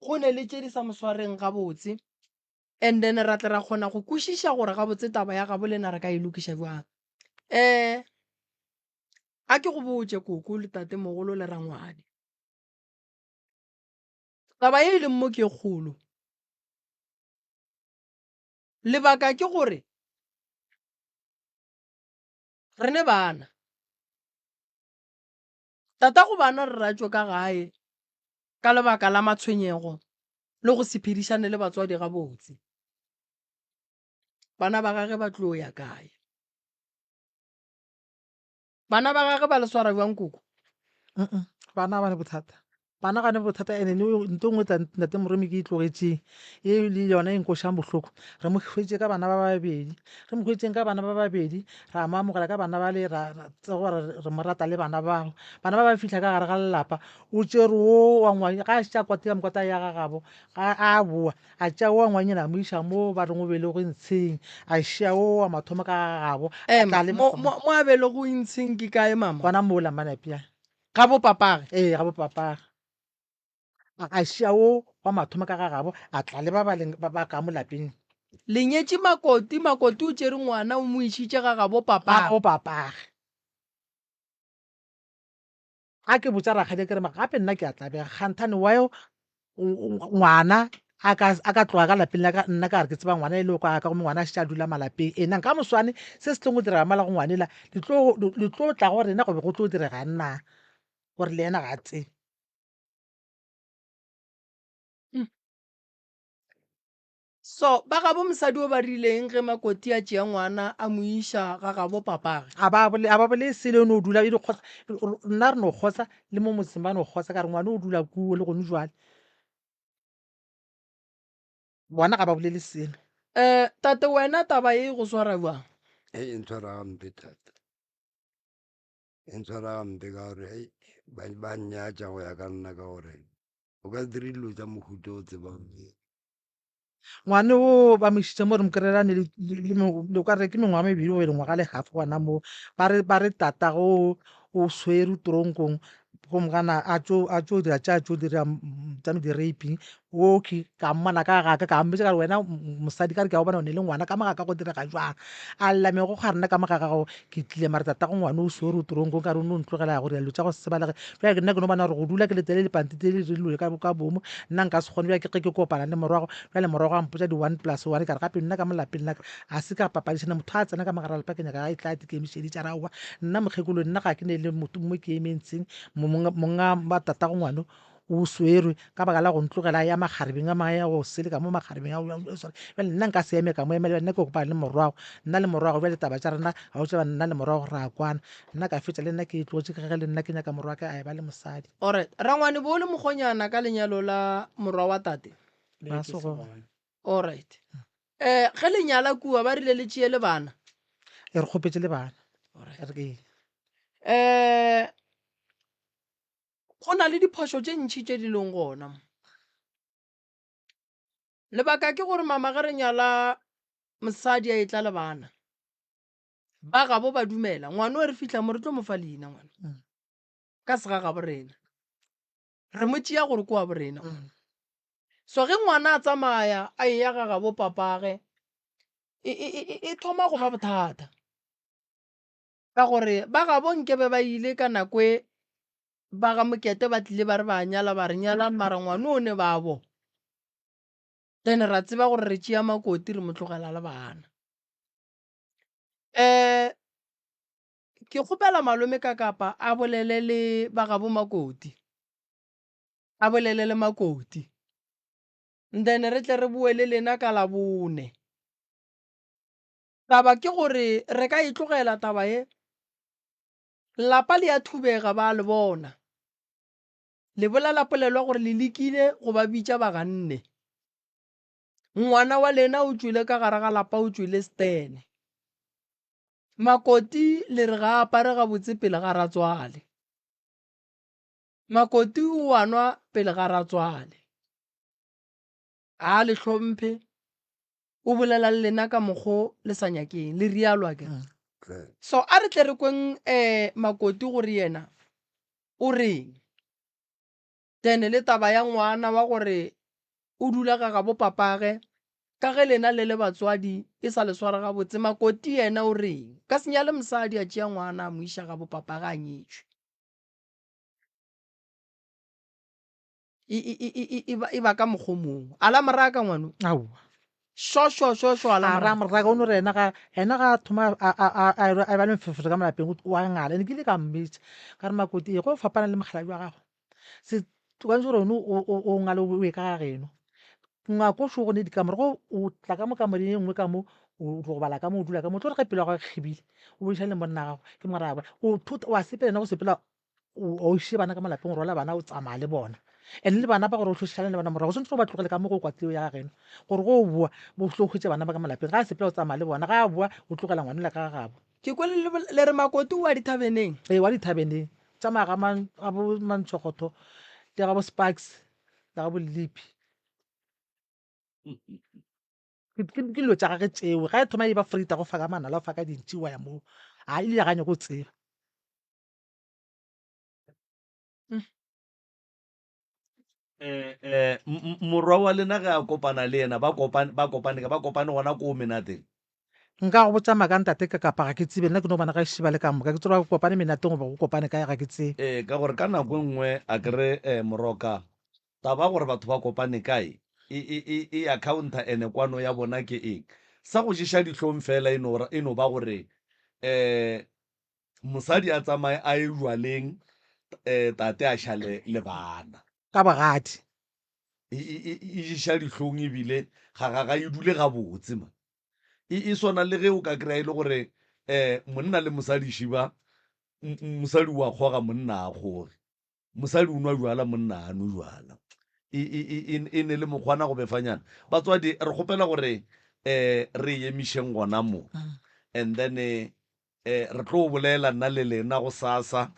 go ne le tše di sa mo swareng gabotse and then ra tle ra kgona go kwešiša gore gabotse taba ya gabo lena re ka e lokiša bjang. Um a ke go botše koko le tatemogolo le rangwane. Taba ye e leng mo ke e kgolo. Lebaka ke gore re ne bana. Tatago bana re ratšwe ka gae ka lebaka la matshwenyego le go se phedišane le batswadi gabotse. Bana ba gage ba tlo ya kae? Bana ba gage ba le swara bjang koko? Bana ga ba ne bothata. Bana ga ne bothata ene nto nngwe ntate Moremi ke e tlogetšeng e le yona e nkošang bohloko. Re mo hwetše ka bana ba babedi, re mo hwetšeng ka bana ba babedi ra mo amogela ka bana bale ra tseba gore re mo rata le bana bao. Bana ba ba fihla ka gare ga lelapa o tšere wo wa ngwanyana ga a šetše a kwatile a mo kwata a ya ga gabo ga a boa A tšea wo wa ngwanyana a mo iša mo ba reng o belegwe ntsheng, a šia wo wa mathomo ka ga gabo, a Ema, tla le mo, mo, mo a belegwe ntsheng ke kae, mama? Gona mola Mmanapjana. Ga bo papage? Ee, ga bo papage. A, a šia wo wa mathomo ka ga gabo, a tla le ba ba leng, ba, ba ka mo lapeng. Le nyetše Makoti, Makoti o tšere ngwana o mo išitše ga gabo papagwe. Gabo papagwe. Ga ke botša rakgadi ke re gape nna ke a tlabega kganthane why ngwana a ka a ka tloga ka lapeng la ka nna ka re ke tseba ngwana e le kwa ka gomme ngwana a šetše a dula malapeng ena nka moswane se se tlong go direga mola go ngwanela le tlo le tlo tla go rena gobe go tlo direga nna gore le yena ga a tsebe. So ba gabo mosadi o ba rileng ge Makoti a tšea ngwana a mo iša ga gabo papage? A ba bole, a ba bole selo e no dula e di kgotsa, nna re no kgotsa le mo motseng ba no kgotsa ka re ngwana o dula kuo le gone jwale. Bona ga ba bolele selo. Eh, tate wena taba e go swara bjang? Hei e ntshwara gampe thata. E ntshwara gampe ka gore hei ba ba nnyatša go ya ka nna ka gore o ka se dire dilo tša mohuta o tsebang. Ngwane wo ba mo išitše mo re mo kry-a ne le ka re ke mengwaga mebedi goba dingwaga le half gona moo. Ba re ba re tatago o swerwe toronkong gomme gana a tšo a tšo dira tša tšo dira tša di-raping. Okay ka mmona ka ga ka ka mmotša ka re wena mosadi ka re ke a go bona o ne le ngwana ka mo ga ka go direga jwang. A lla megokgo a re nna ka mo ga gago ke tlile mara tatago ngwana o swerwe toronkong ka re o no ntlogela ya go dira dilo tša go se tsebalege. Bjale nna ke no bona gore go dula ke letele lepantiti le le dirilwe ka, ka boomo nna nka se kgone. Bjale ke ge ke kopana le morwago, bjale morwago a mpotša di-one plus one ka re gape nna ka mo lapeng la ka ga se ka papadišana. Motho a tsena ka mo gare ga lapa ke nyaka a etla a ikemišeditše a re aowa nna mokgekolo nna ga ke ne le motho mo ke emetseng monga wa tatago ngwano o swerwe ka baka la go ntlogela a ya makgarebeng a mangwe a ya go seleka mo makgarebeng a bjale nna nka se eme ka mo emela bjale nna ke kopana le morwago nna le morwago bjale taba tša rena ga o tseba nna le morwago ra kwana nna ka fetša le nna ke e tlogetse ka ge le nna ke nyaka morwa ka a e ba le mosadi. Alright, rangwane bo le mokgonyana ka lenyalo la morwa wa tate? Ba se gona. Alright. Eh, ge le nyala kua ba rile le tšee le bana? E re kgopetše le bana. Alright. Re Eh Go na le diphošo tše ntši tše di leng gona mo. Lebaka ke gore mama ge re nyala mosadi a etla le bana, ba gabo ba dumela ngwana o re fihla mo re tlo mo fa leina ngwana mm. ka sega gabo rena re mo tšea gore ke wa bo rena mm. so ge ngwana a tsamaya a eya ga gabo papage e, e, e, e thoma go ba bothata Ka gore ba gabo nkebe ba ile ka nako e ba ga Mokete ba tlile ba re ba nyala ba re nyalang mara ngwano o ne ba bo. Then ra tseba gore re tšea Makoti re mo tlogela le bana. Um ke kgopela malome ka kapa a bolele le ba gabo Makoti, a bolele le Makoti then re tle re boe le lena ka Labone. Taba ke gore re ka e tlogela taba ye. Lapa le a thubega ba a le bona. Le bolela polelo ya gore le lekile go ba bitša ba ganne. Ngwana wa lena o tšwile ka gare ga lapa o tšwile stene. Makoti le re ga a apare gabotse pele ga ratswale. Makoti o a nwa pele ga ratswale. Ga a le hlomphe. O bolela le lena ka mokgo le sa nyakeng, le rialo akere. Mm. So a re tle re kweng um Makoti gore yena o reng. Then le taba ya ngwana wa gore o dula ga gabo papage ka ge lena le le batswadi e sa le swara gabotse, Makoti yena o reng. Ka se nyale mosadi a tšea ngwana a mo iša gabo papage a nyetšwe. E, e, e, e, e, ba, e ba ka mokgwa o mongwe. A la moraka ngwano? Aowa. Sho, sho, sho, sho, a la A ra moraka. moraka o no re ena ga ena ga a thoma a a a a a ba le mfefeto ka mo lapeng o a ngala. Ene ke ile ka mmitša ka re Makoti e go fapana le mokgalabje wa gago. Se tshwanetse gore wena o o o ngale o ye ka ga geno. Ngwako šo go ne dikamore go o tla ka mo kamoreng e nngwe ka mo o robala ka mo o dula ka mo o tlo re ge pelo ya gago e kgibile o boledišane le monna wa gago ke mo ra o thota wa sepela ena go sepela o iše bana ka mo lapeng o rwala bana o tsamaya le bona and le bana ba gore o hlošana le bona morago o swanetše gore ba tlogele ka mo go kwa tseo ya gageno gore go o boa bo tlo hwetše bana ba ka mo lapeng ga a sepela o tsamaya le bona ga a boa o tlogela ngwanela ka ga gabo. Ke kwele le le re Makoti o wa dithabeneng. Ee wa dithabeneng tsamaya ga ga bo Mantshokgotho le ga bo Sparks le ga bo Lipi. Ke dilo tša gage tšeo ga e thoma e ba Frida go fa ka manala o fa ka dintši wa ya moo a ile ga nyake go tseba. Eh, eh, morwa wa lena ge a kopana le yena ba kopane ba kopane ba kopane gona koo menateng? Nka go botša maaka ntate ka kapa ga ke tsebe, nna ke no bona ga šiba le ka moka, ke tsebe ba kopane menateng goba go kopane kae ga ke tsebe. Ee, ka gore ka nako e nngwe a ke re eh, moroka, taba ya gore batho ba kopane kae e, e, e, e accounta ene kwano ya bona ke eng? Sa go ješa dihlong fela e no, e no ba gore eh, mosadi a tsamaye a ye jwaleng eh, tate a šale le bana. Ka bogadi. E, e, e, e ješa dihlong ebile ga, ga, ga e dule gabotse man. E, e swana le ge o ka kry-a e le gore um monna le mosadi šiba, mosadi o a kgoga monna a kgoge. Mosadi o nwa bjala monna a nwe bjala. E, e, e, e, e ne le mokgwana go befanyana. Batswadi, re kgopela gore um re e emišeng gona mo. And then eh, re tlo bolela nna le lena go sasa.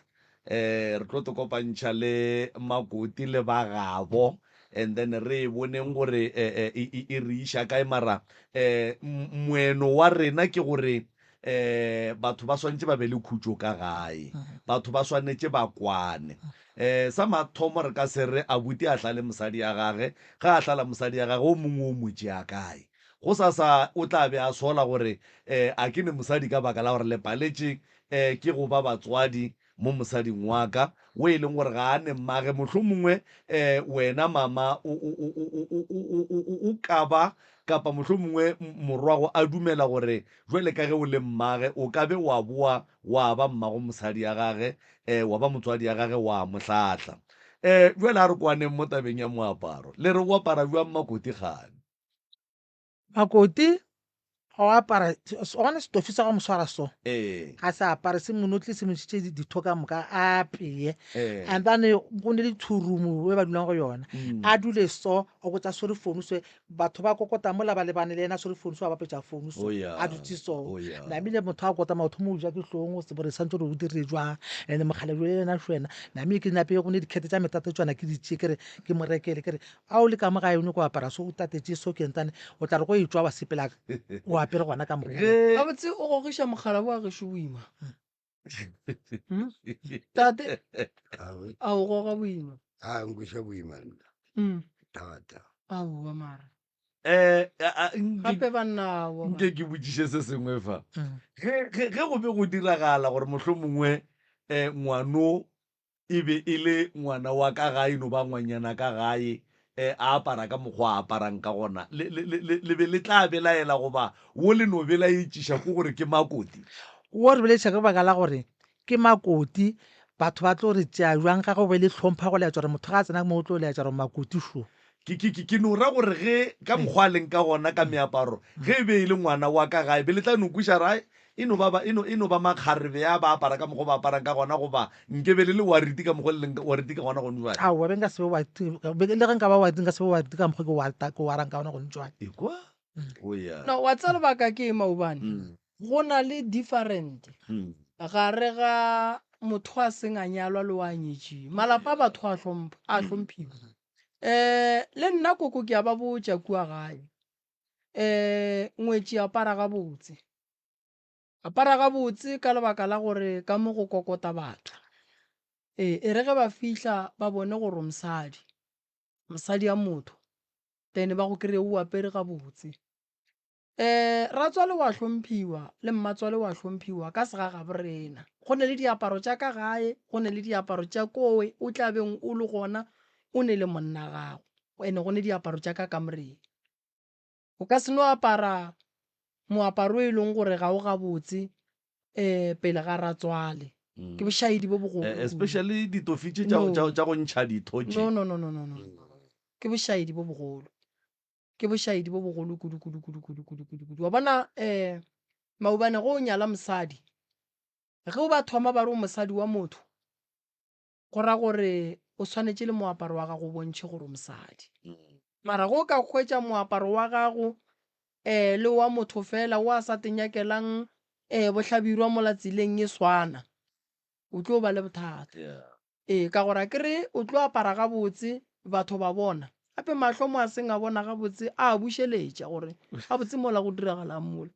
Eh, re tlo te kopantšha le Makoti le ba gabo. And then re e boneng gore eh, eh, e, e, e re iša kae mara eh, moeno wa rena ke gore um batho ba swanetše ba be le khutšo ka gae, batho ba swanetše ba kwane. Um sa mathomo re ka se re abuti a hlale mosadi ya gage, ge a hlala mosadi ya gage o mongwe o mo tšea kae? Gosasa o tla be a sola gore um a ke ne mosadi ka baka la gore le paletše um ke go ba batswadi mo mosading wa ka, wo e leng gore ga a ne mmage, mohlomongwe um wena mama o, o, o, o, o, o, o, o, o ka ba, kapa mohlomongwe morwago a dumela gore jwale ka ge o le mmage, o ka be wa boa wa ba mmago mosadi ya gage, um wa ba motswadi ya gage, wa mo hlahla. Um jwale a re kwaneng mo tabeng ya moaparo. Le re o apara bjang Makoti kgane? Makoti o apara gona setofi sa go mo swara so Ee. ga se apare se monotle se mo ntšhitše ditho ka moka a apeye Ee. and then go ne le thurumu e ba dulang go yona Mm. a dule so o kotsa swere founu so batho ba kokota mola ba lebane le yena a swere founu so a bapetša founu so Oh, yeah. a dutse so Oh, yeah. namile motho a kota maotho mo ja ke hlong o tsebe gore santse gore o dire jwang and mokgalabje le yena šwena namile ke nape go ne dikhete tša metate tsona ke di tšee ke re ke mo rekele ke re A o le ka mo gae o nyoko apara so o tatetše so kentane o tla re go etšwa wa sepela o apere gona ka mokgwa. Ge Gabotse o gogiša mogala wa gešo boima. Hmm? Tate, Awe. a o goga boima? A nkweša boima nna. Mm. Thata. Aowa mara. Eh, a- a- nke- Gape banna aowa. nke ke botšiše se sengwe fa. Mm. Ge ge ge go be go diragala gore mohlomongwe eh ngwano E be e le ngwana wa ka gae, no ba ngwanyana ka gae, e, a apara ka mokgwa a aparang ka gona. Le, le, le, le, le be le tla belaela goba wo le no belaetšiša ke gore ke makoti? Wo re belaetša ka baka la gore ke makoti, batho ba tlo re tšea bjang ga go be le hlompha go laetša gore motho ga a tsena mo o tlo laetša gore makoti šo. Ke, ke, ke, ke no ra gore ge, ka mokgwa a leng ka gona ka meaparo, ge e be e le ngwana wa ka gae, be le tla no kweša ra, e no ba ba, e no, e no ba makgarebe a ba apara ka mokgwa ba aparang ka gona, goba nke be le le wariti ka mokgwa le leng wariti ka gona gone jwale. Aowa, be nka se be wariti, be, le ge nka ba wariti, nka se be wariti ka mokgwa ke warta, ke warang ka gona gone jwale. Ekwa? O ya. No, wa tseba lebaka ke eng maobane? Mm. Go na le different Mm. gare ga motho a seng a nyalwa le wa nyetšeng. Malapa a batho a hlompha, a hlomphiwa. Um le nna koko ke a ba botša kua gae. Um ngwetši apara gabotse. Apara gabotse ka lebaka la gore ka mo go kokota batho. Ee, e re ge ba fihla ba bone gore o mosadi, mosadi ya motho, then ba go kry-e o apere gabotse. Um ratswale wa hlomphiwa le mmatswale wa hlomphiwa ka segagabo rena. Go ne le diaparo tša ka gae, go ne le diaparo tša kowe o tla beng o le gona o ne le monna gago, ene go ne diaparo tša ka kamoreng. O ka se no apara moaparo e leng gore ga o gabotse um pele ga ratswale. Ke bošaedi bo bogolo. Eh, especially ditofi tše tša go ntšha ditho tše. No, no, no, no, no, no. Ke bošaedi bo bogolo. Ke bošaedi bo bogolo kudu, kudu, kudu, kudu, kudu, kudu, kudu. Wa bona um maobane ge o nyala mosadi, ge o ba thoma ba re o mosadi wa motho, go ra gore o swanetše le moaparo wa gago o bontšhe gore o mosadi. Mara ge o ka hwetša moaparo wa gago um le wa motho fela o a sa te nyakelang um bohlabirwa mola tseleng e swana, o tlo ba le bothata. Ee, ka gore akere o tlo apara gabotse batho ba bona. Gape mahlo mo a seng a bona gabotse a bušeletša gore gabotse mola go diragalang mola.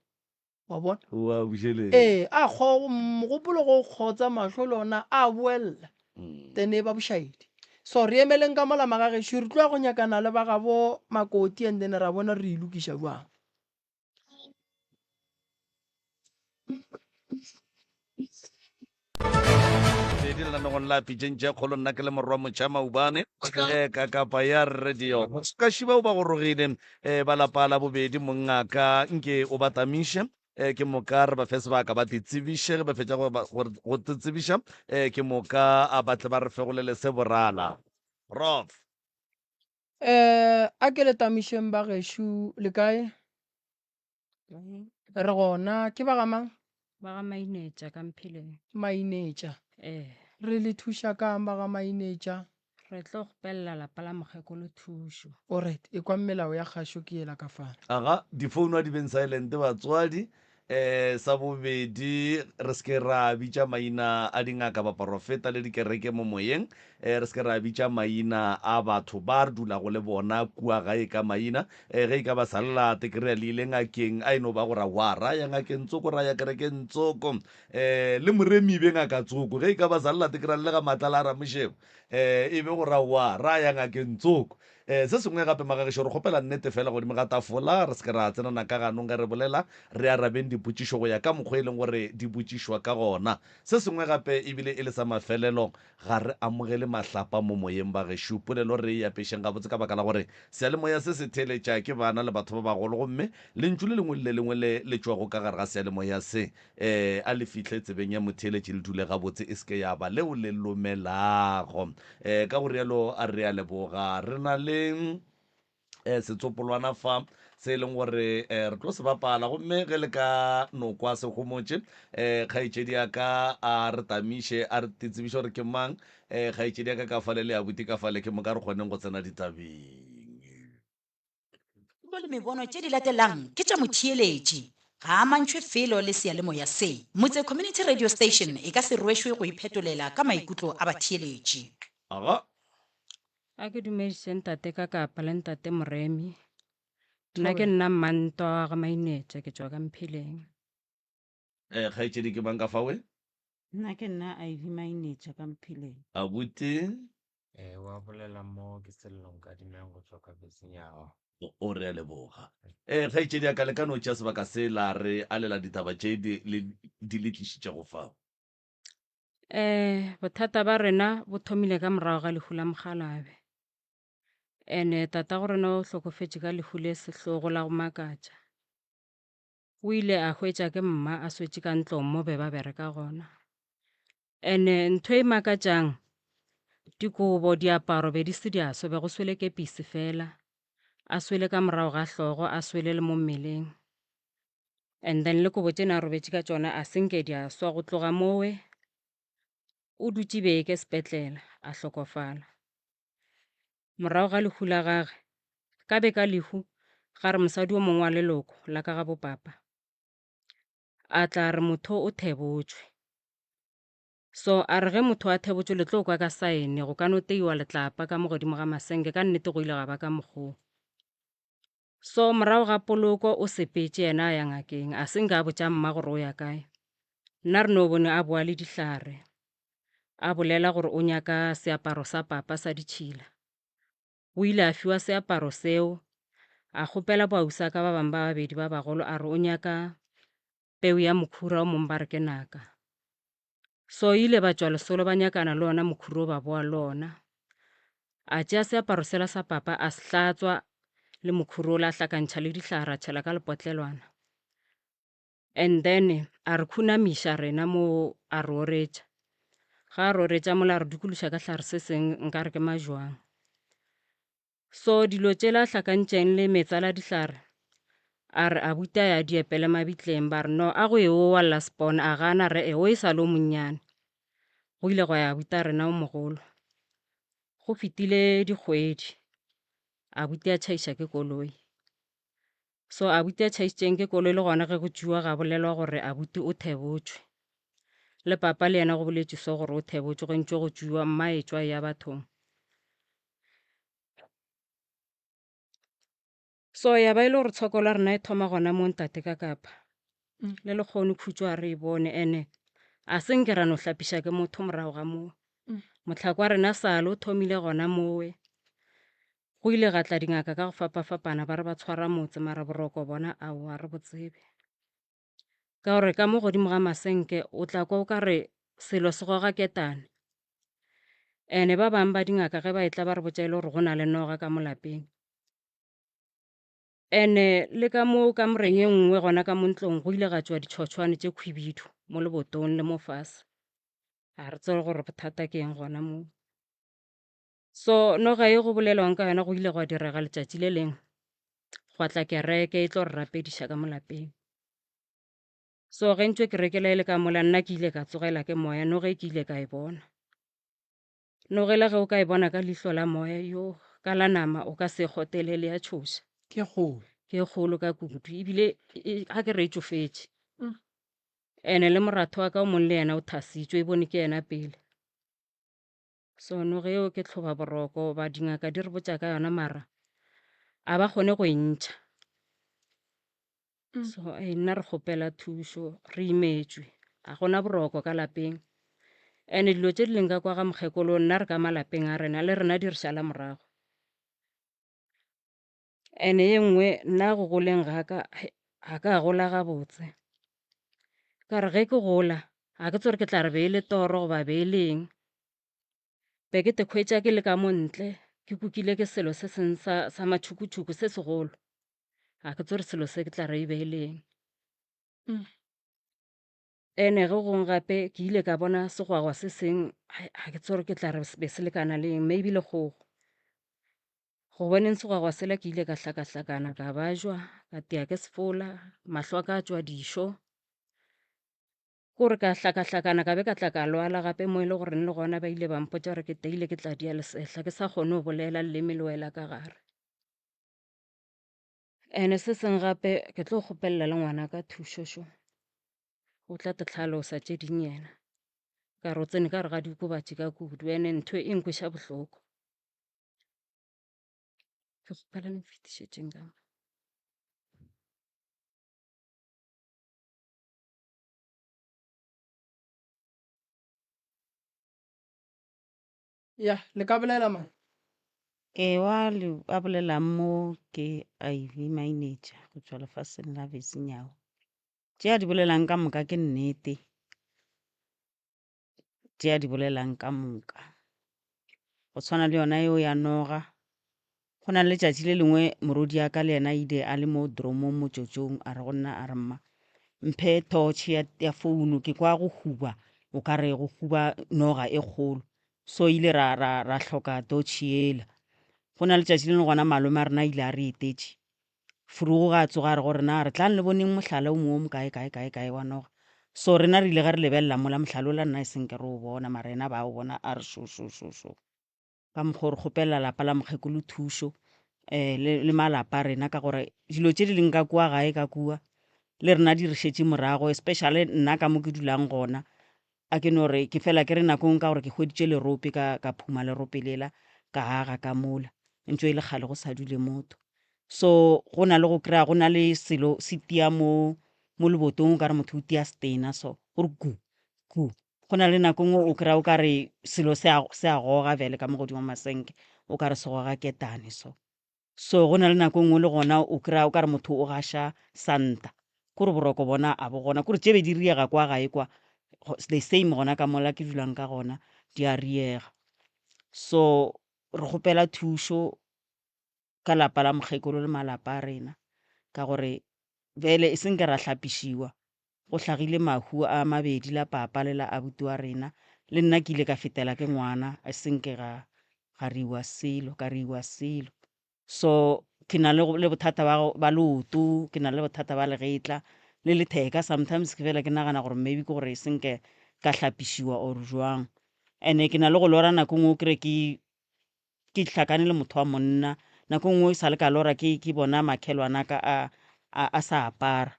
Wa bona? O a bušeletša. Ee, a kgo, mogopolo go kgotsa mahlo le ona a boella. Then e ba bošaedi. So re emeleng ka mola magagešo, re tlo ya go nyakana le ba gabo Makoti and then ra bona re e lokiša bjang. Pedi lenaneong la Pitšeng tše Kgolo nna ke le morwa Motšha Maubane eh, ka kapa ya radio. Kaši bao ba gorogile eh, ba lapa la bobedi mongaka nke o ba tamiše eh, ke moka re ba fe sebaka ba titsebiše ge ba fetša go, go, go titsebiša eh, ke moka a ba tle ba re fegolele se borala. Prof. Eh, a ke le tamišeng ba gešo le kae? Re gona, ke ba ga mang? Ba ga Mainetša ka Mpheleng. Mainetša. Ee. Re le thuša kang ba ga Mainetša? Re tlo kgopelela lapa la mokgekolo thušo. Alright, ekwang melao ya kgašo ke yela ka fale. Aga, difounu a di beng silent batswadi. Um sa bobedi, re se ke ra bitša maina a dingaka, baporofeta le dikereke mo moyeng. Um re se ke ra bitša maina a batho ba re dulago le bona kua gae ka maina. Um ge e ka ba sa llate ke rea le ile ngakeng, a e no ba gore aowa ra ya ngakeng tsoko, ra ya kerekeng tsoko. Um le moremi e be ngaka tsoko. Ge e ka ba sa llate ke ra le ga Matlala a Ramošebo, um e be gore aowa ra ya ngakeng tsoko. E, se sengwe gape, magagešo, re kgopela nnete feela godimo ga tafola, re se ke ra tsenana ka ganong ge re bolela, re arabeng dipotšišo go ya ka mokgwa e leng gore di botšišwa ka gona. Se sengwe gape, e bile e le sa mafelelo, ga re amogele mahlapa mo moyeng, bagešo. Polelo re e apešeng gabotse ka baka la gore seyalemoya se se theeletša ke bana le batho ba bagolo, gomme lentšu le lengwe le le lengwe le le tšwago ka gare ga seyalemoya se E, a le fihle tsebeng ya motheeletši le dule gabotse, e se ke ya ba leo le lomelago. E, ka go rialo a re a leboga. Re na le e, setsopolwana fa se e leng gore e, re tlo se bapala gomme ge le ka no kwa se homotše e, kgaetšedi ya ka a re tamiše a re tsebiše gore ke mang e, kgaetšedi ya ka ka fale le abuti ka fale ke moka re kgoneng go tsena ditabeng. Dikutlo le mebono tše di latelang ke tša motheeletši. Ga a amantšhwe felo le seyalemoya se. Motse Community Radio Station e ka se rwešwe go iphetolela ka maikutlo a batheeletši. Aga. A ke dumediše ntate Kakapa le ntate Moremi. Nna ke nna Mmantwa wa ga Mainetša, ke tšwa ka Mpheleng. Eh, kgaetšedi ke mang ka fawe? Nna ke nna Ivy Mainetša ka Mpheleng. Abuti. Ee, wa bolela mo ke Sello Nkadimeng go tšwa ka Besinyawa. O re a leboga. Ee, kgaetšedi ya ka, le ka no tšea sebaka se la re alela ditaba tše di le di le tlišitšego fa. Eh, bothata ba rena bo thomile ka morago ga lehu la Mokgalabje. Ene tatago rena o hlokofetše ka lehu le sehlogo la go makatša. O ile a hwetša ke mma a swetše ka ntlong mo be ba bereka gona. Ene ntho e makatšang, dikobo, diaparo be di se di a swe, be go swele kepisi fela. A swele ka morago ga hlogo, a swele le mo mmeleng. And then le kobo tše ne a robetše ka tšona a se nke di a swa. Go tloga mowe o dutše beke sepetlela a hlokofala. Morago ga lehu la gage, ka be ka lehu ga re mosadi o mongwe wa leloko la ka ga bopapa a tla re motho o thebotšwe. So a re ge motho a thebotšwe le tlo kwa ka saene go ka no teiwa letlapa ka mo godimo ga masenke ka nnete go ile ga ba ka mokgoo. So morago ga poloko o sepetše yena a ya ngakeng a se nke a botša mma gore o ya kae. Nna re no bone a boa le dihlare a bolela gore o nyaka seaparo sa papa sa ditšhila. O ile a fiwa seaparo seo a kgopela boausaka ba bangwe ba babedi ba bagolo a re o nyaka peu ya mokhura o mongwe ba re ke naka. So ile ba tšwa lesolo ba nyakana le ona mokhura o ba boa le ona. A tšea seaparo sela sa papa a se hlatswa le mokhura ola a hlakantšha le dihlare a tšhela ka lepotlelwana. And then a re khunamiša rena mo a re oretša. Ga a re oretša mola a re dukuluša ka hlare se seng nkare ke majwang. So dilo tšela a hlakantšeng le meetse a la dihlare, a re abuti a ye a di epele mabitleng, ba re no a go ye o wa last born, a gana re e o e sa le o monnyane. Go ile gwa ya abuti a rena o mogolo. Go fetile dikgwedi, abuti a tšhaiša ke koloi. So abuti a tšhaišitšeng ke koloi le gona ge go tšwiwa ga bolelwa gore abuti o thebotšwe. Le papa le yena go boletšwe so gore o thebotšwe ge ntšwe go tšwiwa mma e tšwa e ya bathong. So ya ba e le gore tshokolo ya rena e thoma gona mo ntate ka kapa. Le lekgono khutšo a re e bone ene a se nke ra no hlapiša ke motho morago ga moo. Mohlako wa rena sale o thomile gona mowe. Go ile ga tla dingaka ka go fapafapana ba re ba tshwara motse mara boroko bona aowa re bo tsebe. Ka gore ka mo godimo ga masenke o tla kwa o ka re selo se goga ketane. Ene ba bangwe ba dingaka ge ba etla ba re botša e le gore go na le noga ka mo lapeng. Ene le ka mo kamoreng e nngwe gona ka mo ntlong go ile ga tšwa ditšhotšhwane tše khwibidu mo lebotong le mo fase. Ga re tsebe gore bothata ke eng gona moo. So noga ye go bolelwang ka yona go ile gwa direga letšatši le lengwe gwa tla kereke e tlo re rapediša ka mo lapeng. So ge ntšwe kereke la e le ka mola nna ke ile ka tsogela ke moya noge ke ile ka e bona. Noge le ge o ka e bona ka leihlo la moya yo ka la nama o ka se kgotelele ya tšhoša. Ke kgolo. Ke kgolo ka kudu ebile ga ke re e tšofetše. Ene le moratho wa ka o mong le yena o thasitšwe e bone ke yena pele. So noge yeo ke tlhoba boroko ba dingaka di re botša ka yona mara a ba kgone go e ntšha. So ee nna re kgopela thušo re imetšwe ga gona boroko ka lapeng. And-e dilo tše di leng ka kwa ga mokgekolo nna re ka malapeng a rena le rena di re šala morago. And-e ye nngwe nna go goleng ga ka ga ka gola gabotse. Ka re ge ke gola ga ke tsebe gore ke tla re be e le toro goba be e le eng. Be ke te hwetša ke le ka mo ntle ke kukile ke selo se seng sa sa matšhukutšhuku se segolo. Ga ke tsebe gore selo se ke tla re e be e le eng. Ene ge gongwe gape ke ile ka bona segwagwa se seng ga ke tsebe gore ke tla re be se lekana le eng maybe le kgogo. Go boneng segwagwa sela ke ile ka hlakahlakana ka bajwa ka tia ke sefola mahlo a ka a tšwa dišo. Kore ka hlakahlakana ka be ka tla ka lwala gape mo e le goreng le gona ba ile ba mpotša gore ke teile ke tladi ya lesehla ke sa kgone go bolela leleme le wela ka gare. Ene se seng gape ke tlo kgopelela le ngwana ka thušo šo. O tla te hlalosa tše ding yena. Ka re o tsene ka re ga diokobatši ka kudu ene ntho e nkweša bohloko. Ke kgopela le mfetišetšeng ka mo. Ya, le ka bolela mang? Ewa le a bolelang mo ke Ivy Manager go tšwa lefaseng la Vesinyawo. Tše a di bolelang ka moka ke nnete. Tše a di bolelang ka moka. Go tshwana le yona eo ya noga. Go na le letšatši le lengwe morodi ya ka le yena ile a le mo dromong motšotšong a re go nna a re mma mphe torch ya, ya founu ke kwa go huba o ka re go huba noga e kgolo. So ile ra, ra, ra hloka torch yela. Go na letšatši le lengwe gona malome a rena a ile a re etetše. Furugo ga a tsoga a re go rena a re tlang le boneng mohlala o mongwe o mokae kae kae kae wa noga. So rena re ile ge re lebelela mola mohlala ola nna e seng ke re o bona mara yena ba o bona a re šo šo šo šo. Ka mokgwa o re kgopelela lapa la mokgekolo thušo um le, le malapa a rena ka gore dilo tše di leng ka kua gae ka kua le rena di re šetše morago especially nna ka mo ke dulang gona. A ke no re ke fela ke re nako e nngwe ka gore ke hweditše lerope ka, ka phuma lerope lela ka aga ka mola ntšo e le kgale go sa dule motho. So go na le go kry-a go na le selo se tia mo, mo lebotong o ka re motho o tia setena so gore ku ku. Go na le nako e nngwe o kry-a o ka re selo se a, se a goga bjale ka mo godimo ga masenke o ka re se goga ketane so. So go na le nako e nngwe le gona o kry-a o ka re motho o gaša santa, kore boroko bona a bo gona, kore tše be di riega kwa gae kwa the same gona ka mola ke dulang ka gona di a riega. So re kgopela thušo ka lapa la mokgekolo le malapa a rena ka gore bjale e seng ke ra hlapišiwa, go hlagile mahu a mabedi la papa le la abuti wa rena, le nna ke ile ka fetela ke ngwana e seng ke ga ga riwa selo ka riwa selo. So ke na le, le bothata ba, ba leoto, ke na le bothata ba legetla le letheka, sometimes ke fela ke nagana gore maybe ke gore e seng ke ka hlapišiwa or jwang. And-e ke na le go lora nako e nngwe o kry-e ke ke hlakane le motho wa monna nako e nngwe e sa le ka lora ke ke bona makhelwana a ka a a a sa apara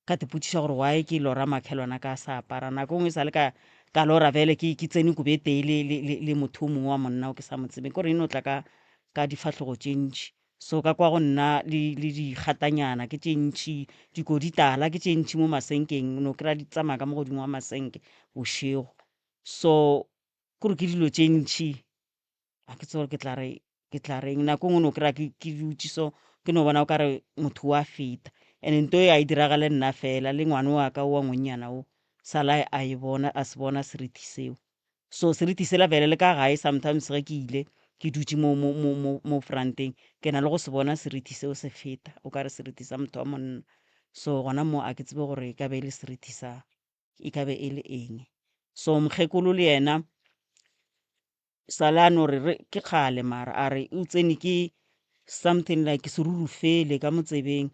ka te potšiša gore why ke lora makhelwana a ka a sa apara nako e nngwe e sa le ka ka lora bjale ke ke tsene kobo e tee le le le le motho o mongwe wa monna o ke sa mo tsebeng kore e no tla ka ka difahlogo tše ntši so ka kwa go nna le le dikgatanyana ke tše ntši dikoditala ke tše ntši mo masenkeng o no kry-a di tsamaya ka mo godimo ga masenke bošego so. Kore ke dilo tše ntši a ke tsebe gore ke tla re ke tla reng nako e nngwe no kry-a ke ke dutše so ke no bona o ka re motho wa feta and nto e a e diragale nna fela le ngwana wa ka wa ngwenyana o sala a e bona a se bona serithi seo so serithi sela vele le ka gae sometimes ge ke ile ke dutše mo mo mo mo mo front-eng ke na le go se bona serithi seo se feta o ka re serithi sa motho wa monna so gona mo a ke tsebe gore e ka be e le serithi sa e ka be e le eng. So mokgekolo le yena sale a no re re ke kgale mara a re o tsene ke something like serurufele ka mo tsebeng.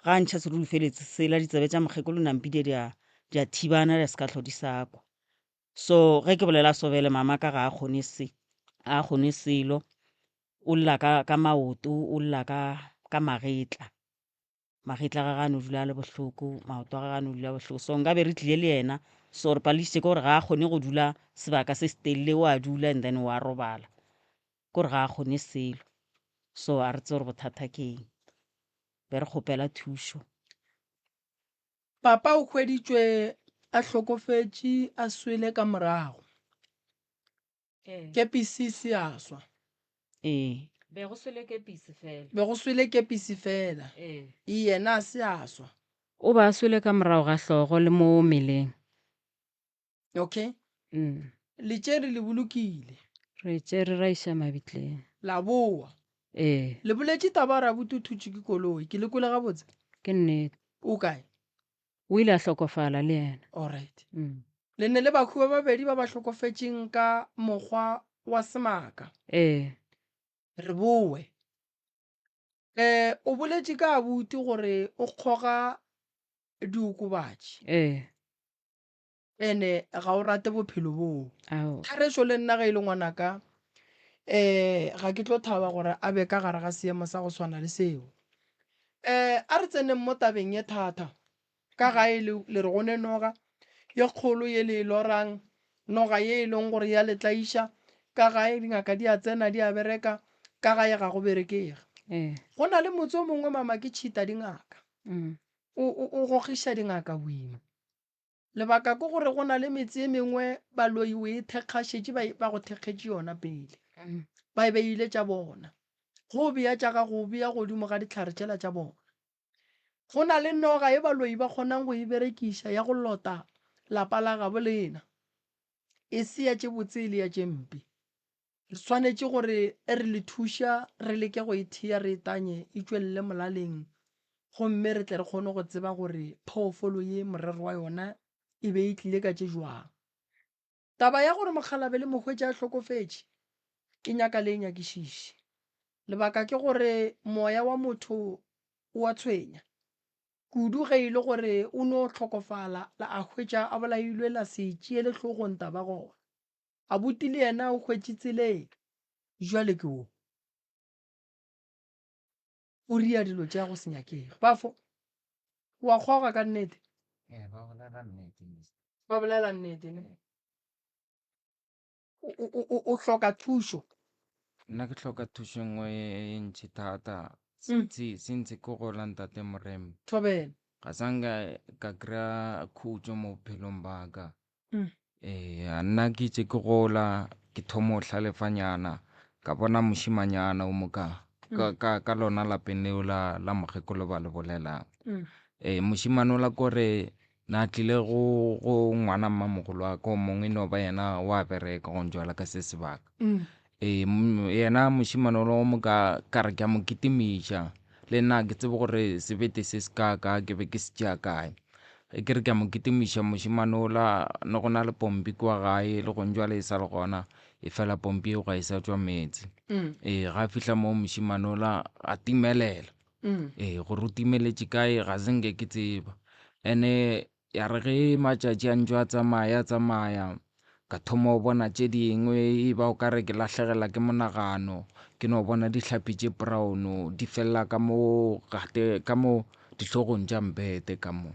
Ga a ntšha serurufele sela ditsebe tša mokgekolo nampile di a di a thibana di a se ka hlo di sa kwa. So ge ke bolela so bjale mama ka ga a kgone se ga a kgone selo o lla ka ka maoto o lla ka ka magetla. Magetla a gagwe a no dula a le bohloko, maoto a gagwe a no dula bohloko. So nkabe re tlile le yena, so re paledišitše ke gore ga a kgone go dula sebaka se se telele, o a dula and then o a robala. Ke gore ga a kgone selo. So a re tsebe gore bothata ke eng. Be re kgopela thušo. Papa o hweditšwe a hlokofetše a swele ka morago. Ee. Kepisi se a swa. Ee. Be go swele kepisi fela. Be go swele kepisi fela. Ee. Yena a se a swa. O ba a swele ka morago ga hlogo le mo mmeleng. Okay. Mm. Le tšere le bolokile. Re tšere ra iša mabitleng. La boa. Ee. Le boletše taba gore abuti o thutšwe ke koloi. Ke le kwele gabotse? Ke nnete. O kae? O ile a hlokofala le yena. Alright. Mm. Le ne le bakhu ba babedi ba ba hlokofetšeng ka mokgwa wa semaka. Ee. Re bowe. Eh, o boletše ka abuti gore o kgoga diokobatši. Ee. Ene ga o rate bophelo boo. Ao. Therešo le nna ge e le ngwanaka, eh, ga ke tlo thaba gore a be ka gare ga seemo sa go swana le seo. Eh, a re tseneng mo tabeng ye thata. Ka gae le, le re go ne noga ye kgolo ye le e lorang, noga ye e leng gore ya le tlaiša. Ka gae dingaka di a tsena di a bereka, ka gae ga go berekege. Ee. Go na le motse o mongwe mama ke tšhita dingaka. Mm. O, o, o gogiša dingaka boima. Lebaka ke gore go na le metse e mengwe baloi o e thekga šetše ba, ba go thekgetše yona pele. Ba e beile tša bona. Ge o bea tša gago o bea godimo ga dihlare tšela tša bona. Go na le noga e baloi ba kgonang go e berekiša ya go lota lapa la gabo lena. E se ya tše botse e le ya tše mpe. Re swanetše gore e re le thuša re leke go e thea re e tanye e tšwelele molaleng gomme re tle re kgone go tseba gore phoofolo ye morero wa yona e be e tlile ka tše jwang. Taba ya gore mokgalabje le mohwetši a hlokofetše ke nyaka le e nyakišiše. Lebaka ke gore moya wa motho o a tshwenya, kudu ge e le gore o no hlokofala la a hwetša a bolailwe la se e tšeele hlogong taba gona. Abuti le yena o hwetše tseleng. Jwale ke wo. O ria dilo tša go se nyakege. Bafo, o a kgoga ka nnete? Ee, ba bolela nnete, mister. Ba bolela nnete, ne? O, o, o, o hloka thušo. Nna ke hloka thušo e nngwe e ntši thata. Since, since ke gola ntate Moremi. Thobela. Ga sa nka ka kry-a khutšo mo bophelong ba ka. Eya, nna ke itše ke gola, ke thoma go hlalefanyana, ka bona mošemanyana o mo ka, ka, ka, ka lona lapeng leo la, la mokgekolo ba le bolelang. Ee, mošemane ola kore na tlile go, go ngwana mmamogolo wa ka o mongwe, e no ba yena wa bereka go njwala ka se sebaka. Ee, yena mošemane ola o mo ka, ka re ke a mo kitimiša, le nna ga ke tsebe gore sebete se se kaaka ke be ke se tšea kae. Ge ke re ke a mo kitimiša mošemane ola, ne go na le pompi kua gae, le gong jwale e sa le gona, efela pompi eo ga e sa tšwa meetse. Ee, ga fihla moo mošemane ola a timelela. Ee, gore o timeletše kae ga se nke ke tseba. Ene ya re ge matšatši a ntšo a tsamaya a tsamaya, ka thoma go bona tše dingwe e ba o ka re ke lahlegela ke monagano, ke no bona dihlapi tše brown di felela ka mo gate ka mo dihlogong tša mpete ka mo.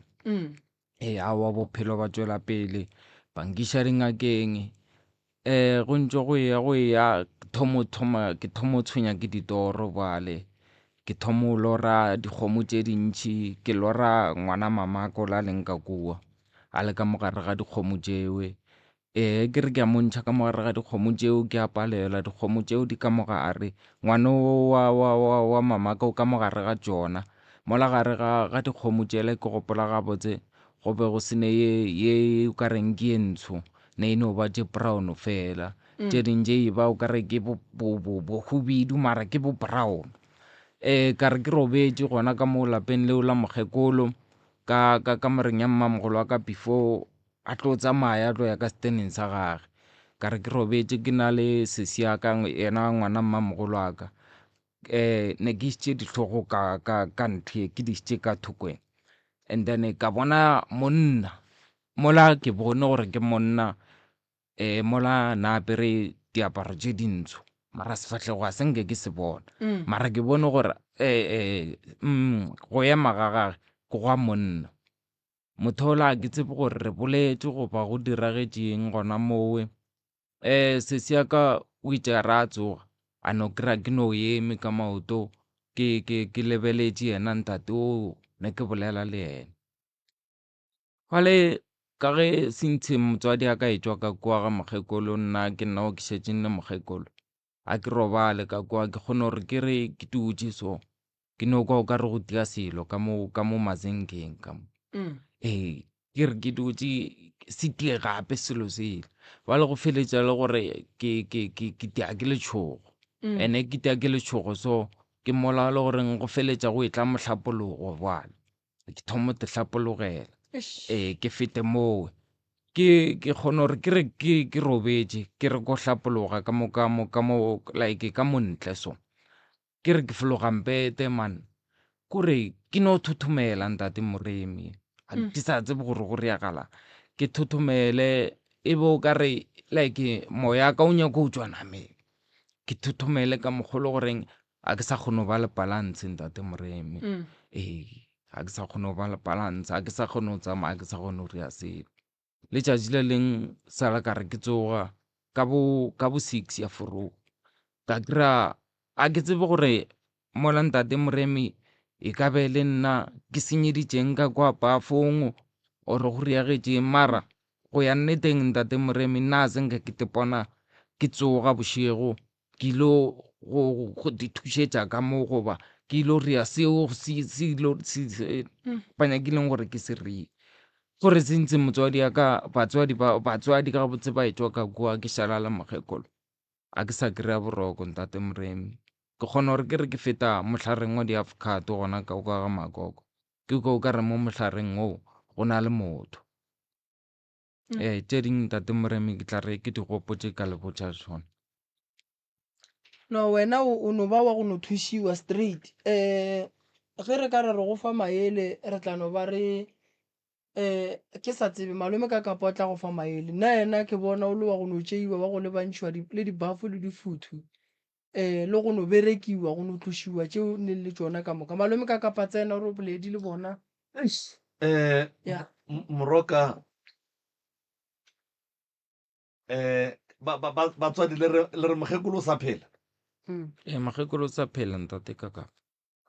Ee, aowa bophelo ba tšwela pele, ba nkiša dingakeng. Go ntše go eya go eya ke thomo thoma ke thomo tshwenya ke ditoro bjale, ke thomo lora dikgomo tše dintši, ke lora ngwana mamaka o la leng ka kua a le ka mo gare ga dikgomo tšeo. Ee, ke re ke a mo ntšha ka mo gare ga dikgomo tšeo, ke a palelwa, dikgomo tšeo di ka mo gare. Ngwana o wa, wa, wa, wa mamaka o ka mo gare ga tšona. Mola gare ga, ga dikgomo tšela ke gopola gabotse go be go se ne ye, ye o ka reng ke ye ntsho, ne e no ba tše brown fela. Tše ding tše e ba o ka re ke bo, bo, bo, bohubidu mara ke bo brown. Ka re ke robetše gona ka mo lapeng leo la mokgekolo, ka, ka kamoreng ya mmamogolo wa ka before a tlo tsamaya a tlo ya ka seteneng sa gage. Ka re ke robetše ke na le sesi ya ka yena ngwana mmamogolo wa ka. Ne ke išitše dihlogo ka ka ka ntho e ke di išitše ka thokong. And then ka bona monna mola ke bone gore ke monna mola na apere diaparo tše dintsho mara sefahlego ga se nke ke se bona. Mara ke bone gore go ema ga gage ke gwa monna. Motho ola ga ke tsebe gore re boletše goba go diragetše eng gona mowe. Sesi ya ka o itše a re a tsoga a no kry-a ke no eme ka maoto ke, ke, ke lebeletše yena ntate oo ne ke bolela le yena. Bjale ka ge since motswadi a ka etšwa ka kua ga mokgekolo nna ke nna o ke šetše le mokgekolo. Ga ke robale ka kwa, ke kgone gore ke re ke dutše so, ke no kwa o ka re go tia selo ka mo, ka mo mazenkeng ka mo. Ee, ke re ke dutše se tie gape selo sela. Bjale go feletša le gore ke, ke, ke, ke tia ke letšhogo. Ene ke tia ke letšhogo so, ke mola le goreng go feletša go etla mohlapologo bjale. Ke thoma go hlapologela. Ee, ke fete moo. Ke, ke kgona gore ke re ke, ke robetše, ke re ko hlapologa ka mo, ka mo, ka mo, like ka mo ntle so. Ke re ke fologa mpete man, kore ke no thothomela ntate Moremi. Ga ke sa tsebe gore go riagala. Ke thothomele e be o ka re like moya ka o nyaka go tšwa nameng. Ke thothomele ka mokgwa o le goreng Ga ke sa kgone go ba le balance ntate Moremi. Ee, ga ke sa kgone go ba le balance, ga ke sa kgone go tsamaya, ga ke sa kgone go dira selo. Letšatši le leng sa la ka re ke tsoga ka bo ka bo six ya forogo, ka kry-a ga ke tsebe gore mola ntate Moremi e ka be le nna ke senyeditšeng ka kwa pafong or go riagetšeng mara go ya nneteng ntate Moremi nna ga se nka ke ipona ke tsoga bošego ke ilo go go di thušetša ka mo goba ke ilo ria seo se se ilo se se ba nyakileng gore ke se rie. Gore se ntse motswadi ya ka batswadi ba batswadi gabotse ba etšwa ka kua ke šala le mokgekolo a ke sa kry-a boroko ntate Moremi. Ke kgona gore ke re ke feta mohlareng wa di-avocado gona ka kwa ga Makoko ke kwa o ka re mo mohlareng woo go na le motho. Ee, tše ding ntate Moremi ke tla re ke di gopotše ka le botša tšona. No wena o no ba wa go no thušiwa straight. Um ge re ka re re go fa maele re tla no ba re um ke sa tsebe malome ka kapa o tla go fa maele. Nna yena ke bona o le wa go no tšeiwa wa go lebantšhiwa le dibafo le difuthu um le go no berekiwa go no tlošiwa tšeo ne le tšona ka moka. Malome ka kapa tsena o re boledi le bona. Eish. Eh, Yeah. M- Moroka eh ba ba ba- batswadi le re le re mokgekolo o sa phela. Ee, mokgekolo o sa phela ntate Kakapa.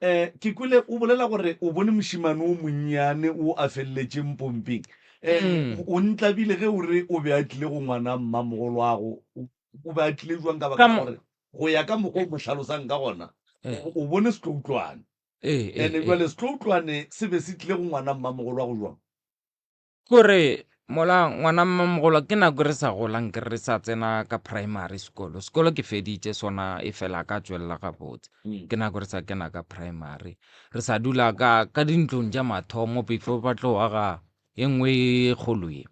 Eh ke kwele o bolela gore o bone mošemane o monnyane o a feleletšeng pomping. Eh Mm. o ntlabile ge o re o be a tlile go ngwana mmamogoloago. O o be a tlile jwang ka baka Ka la mo gore go ya ka mokgwa o mo hlalosang ka gona Eh. o o bone setloutlwane. Ee, ee, Ene ee. bjale setloutlwane se be se tlile go ngwana mmamogolo wa go jwang? Kore mola ngwana mmamogolo ke nako re sa golang ke re sa tsena ka primary sekolo. Sekolo ke feditše sona e fela ka tšwelela gabotse. Ke nako re sa kena ka primary. Re sa dula ka ka dintlong tša mathomo before ba tlo aga e nngwe e kgolo ye.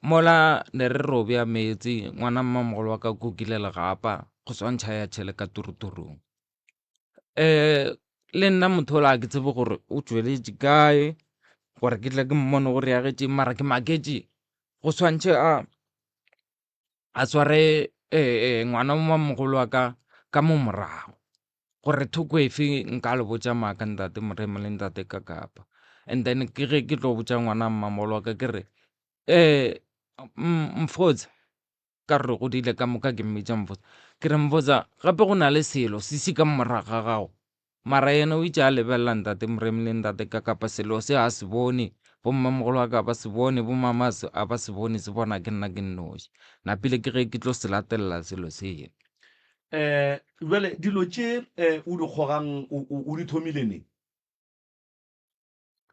Mola ne re robja meetse ngwana mmamogolo wa ka kukile legapa go swantšha ya tšhele ka turuturung. Le nna motho ola ga ke tsebe gore o tšweletše kae gore ke tle ke mmone gore ya getše mara ke maketše go swantšhe a a sware ngwana wa mogolo wa ka ka mo morago gore thoko efe nka le botša maaka ntate Moremi le ntate Kakapa. And then ke ge ke tlo botša ngwana mmamogolo wa ka ke re mfotse. Ka re re godile ka moka ke mmitša Mvotsa. Ke re Mvotsa, gape go na le selo se se ka morago ga gago. Mara yena o itše a lebelela Ntate Moremi le Ntate Kakapa selo se a se bone. Bommamogolo wa ka a ba se bone, bomama a ba se bone, se bona ke nna ke nnoši. Napile ke ge ke tlo se latelela selo sela. Um bjale dilo tše um o di kgogang o, o, o di thomile neng?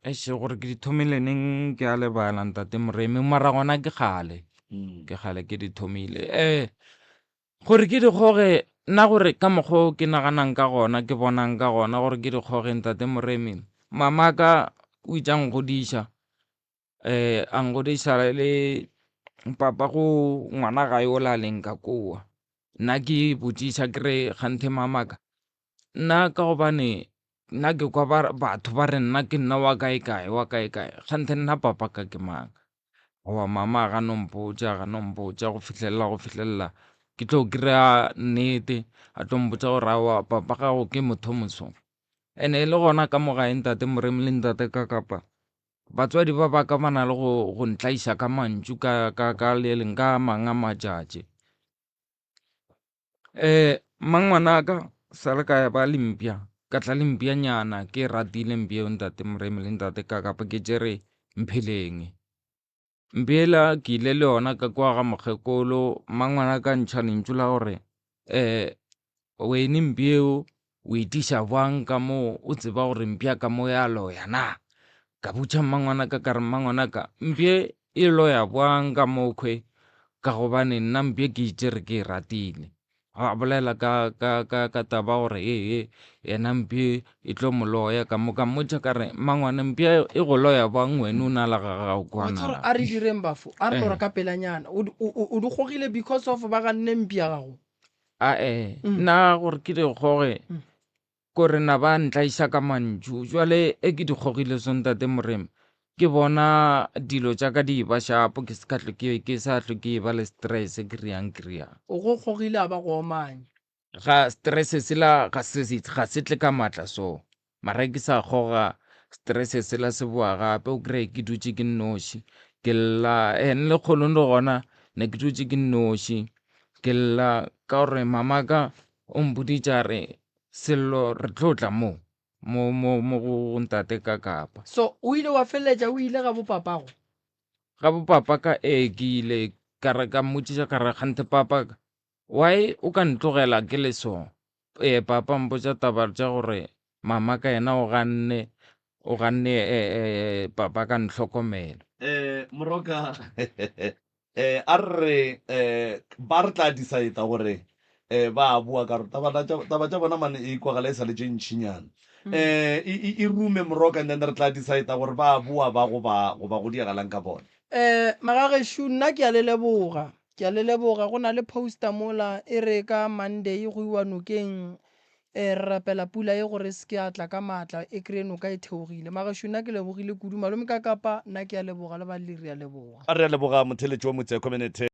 Eish, gore ke di thomile neng ke a lebala ntate Moremi, mara gona ke kgale, ke kgale ke di thomile. Um gore ke di kgoge, nna gore ka mokgwa o ke naganang ka gona, ke bonang ka gona gore ke di kgoge ntate Moremi, mamaka o itše a nkgodiša, um a nkgodiša le papa go ngwana gae ola a leng ka kua. Nna ke botšiša ke re kganthe mamaka, nna ka gobane nna ke kwa batho ba re nna ke nna wa kae kae wa kae kae, kganthe nna papa ka ke mang? Goba mama ga no mpotša, ga no mpotša go fihlelela go fihlelela ke tlo kry-a nnete, a tlo mpotša gore aowa papa gago ke motho moso. And-e le gona ka mo gae ntate Moremi le ntate Kakapa, batswadi ba ba ka ba na le go go ntlaiša ka mantšu ka ka ka le leng ka a mang a matšatši. Mmangwanaka sa le ka ya ba le mpša, ka tla le mpšanyana ke e ratile mpša eo ntate Moremi le ntate Kakapa ke tšere Mpheleng. Mpša ela ke ile le yona ka kwa ga mokgekolo, mmangwanaka a ntšha lentšu la gore wene mpša eo o e tliša bjang ka mo o tseba gore mpša ka mo ya loya na? Ka botša mmangwanaka ka re mmangwanaka mpša e loya bjang ka mokhwe ka gobane nna mpša ke itše re ke e ratile. A bolela ka, ka, ka, ka taba gore ee yena mpša e tlo mo loya ka mo. Ka mmotša ka re mmangwana mpša e go loya bjang wena o na le ga gago Wa tseba gore a re direng bafo, a re no re ka pelanyana. O, o, o di gogile because of ba ganne mpša ya gago? Ae, nna gore ke di kgoge, kore na ba ntlaiša ka mantšu. Jwale e ke di kgogile so ntate Moremi, ke bona dilo tša ka di eba shapo, ke se ka hlwe ke, ke sa hlwe ke eba le stress, ke riang ke riang. O go kgogile a ba go omanya. Ga stress sela ga se, ga se tle ka maatla so. Mara ke sa kgoga stress sela se boa gape, o kry-e ke dutše ke nnoši ke lla. And le kgolong le gona ne ke dutše ke nnoši ke lla ka gore mamaka o mpoditše a re Sello re tlo tla mo, mo, mo, mo go ntate ka Kapa. So o ile wa feleletša o ile ga bopapago? Ga bopapa ka ee ke ile ka re ka mmotšiša ka re kganthe papa why o ka ntlogela ke le so? Ee papa mpotša taba tša gore mama ka yena o ganne, o ganne papa ka ntlhokomela. Eh Moroka eh a re re ba re tla decide gore eh ba a boa ka gore taba taba tša bona mane e kwagala e sa le tše ntšinyana. Eh e rume Moroka and then re tla decide gore ba a boa ba goba goba go diagalang ka bona. Eh magagešo nna ke a le leboga. Ke a le leboga. Go na le poster mola e re ka Monday go iwa nokeng e re rapela pula ye gore e se ke ya tla ka maatla e kry-e noka e theogile. Magešo nna ke lebogile kudu. Malome ka Kapa nna ke a leboga le balli re a leboga. Re a leboga motheeletši wa Motse Community.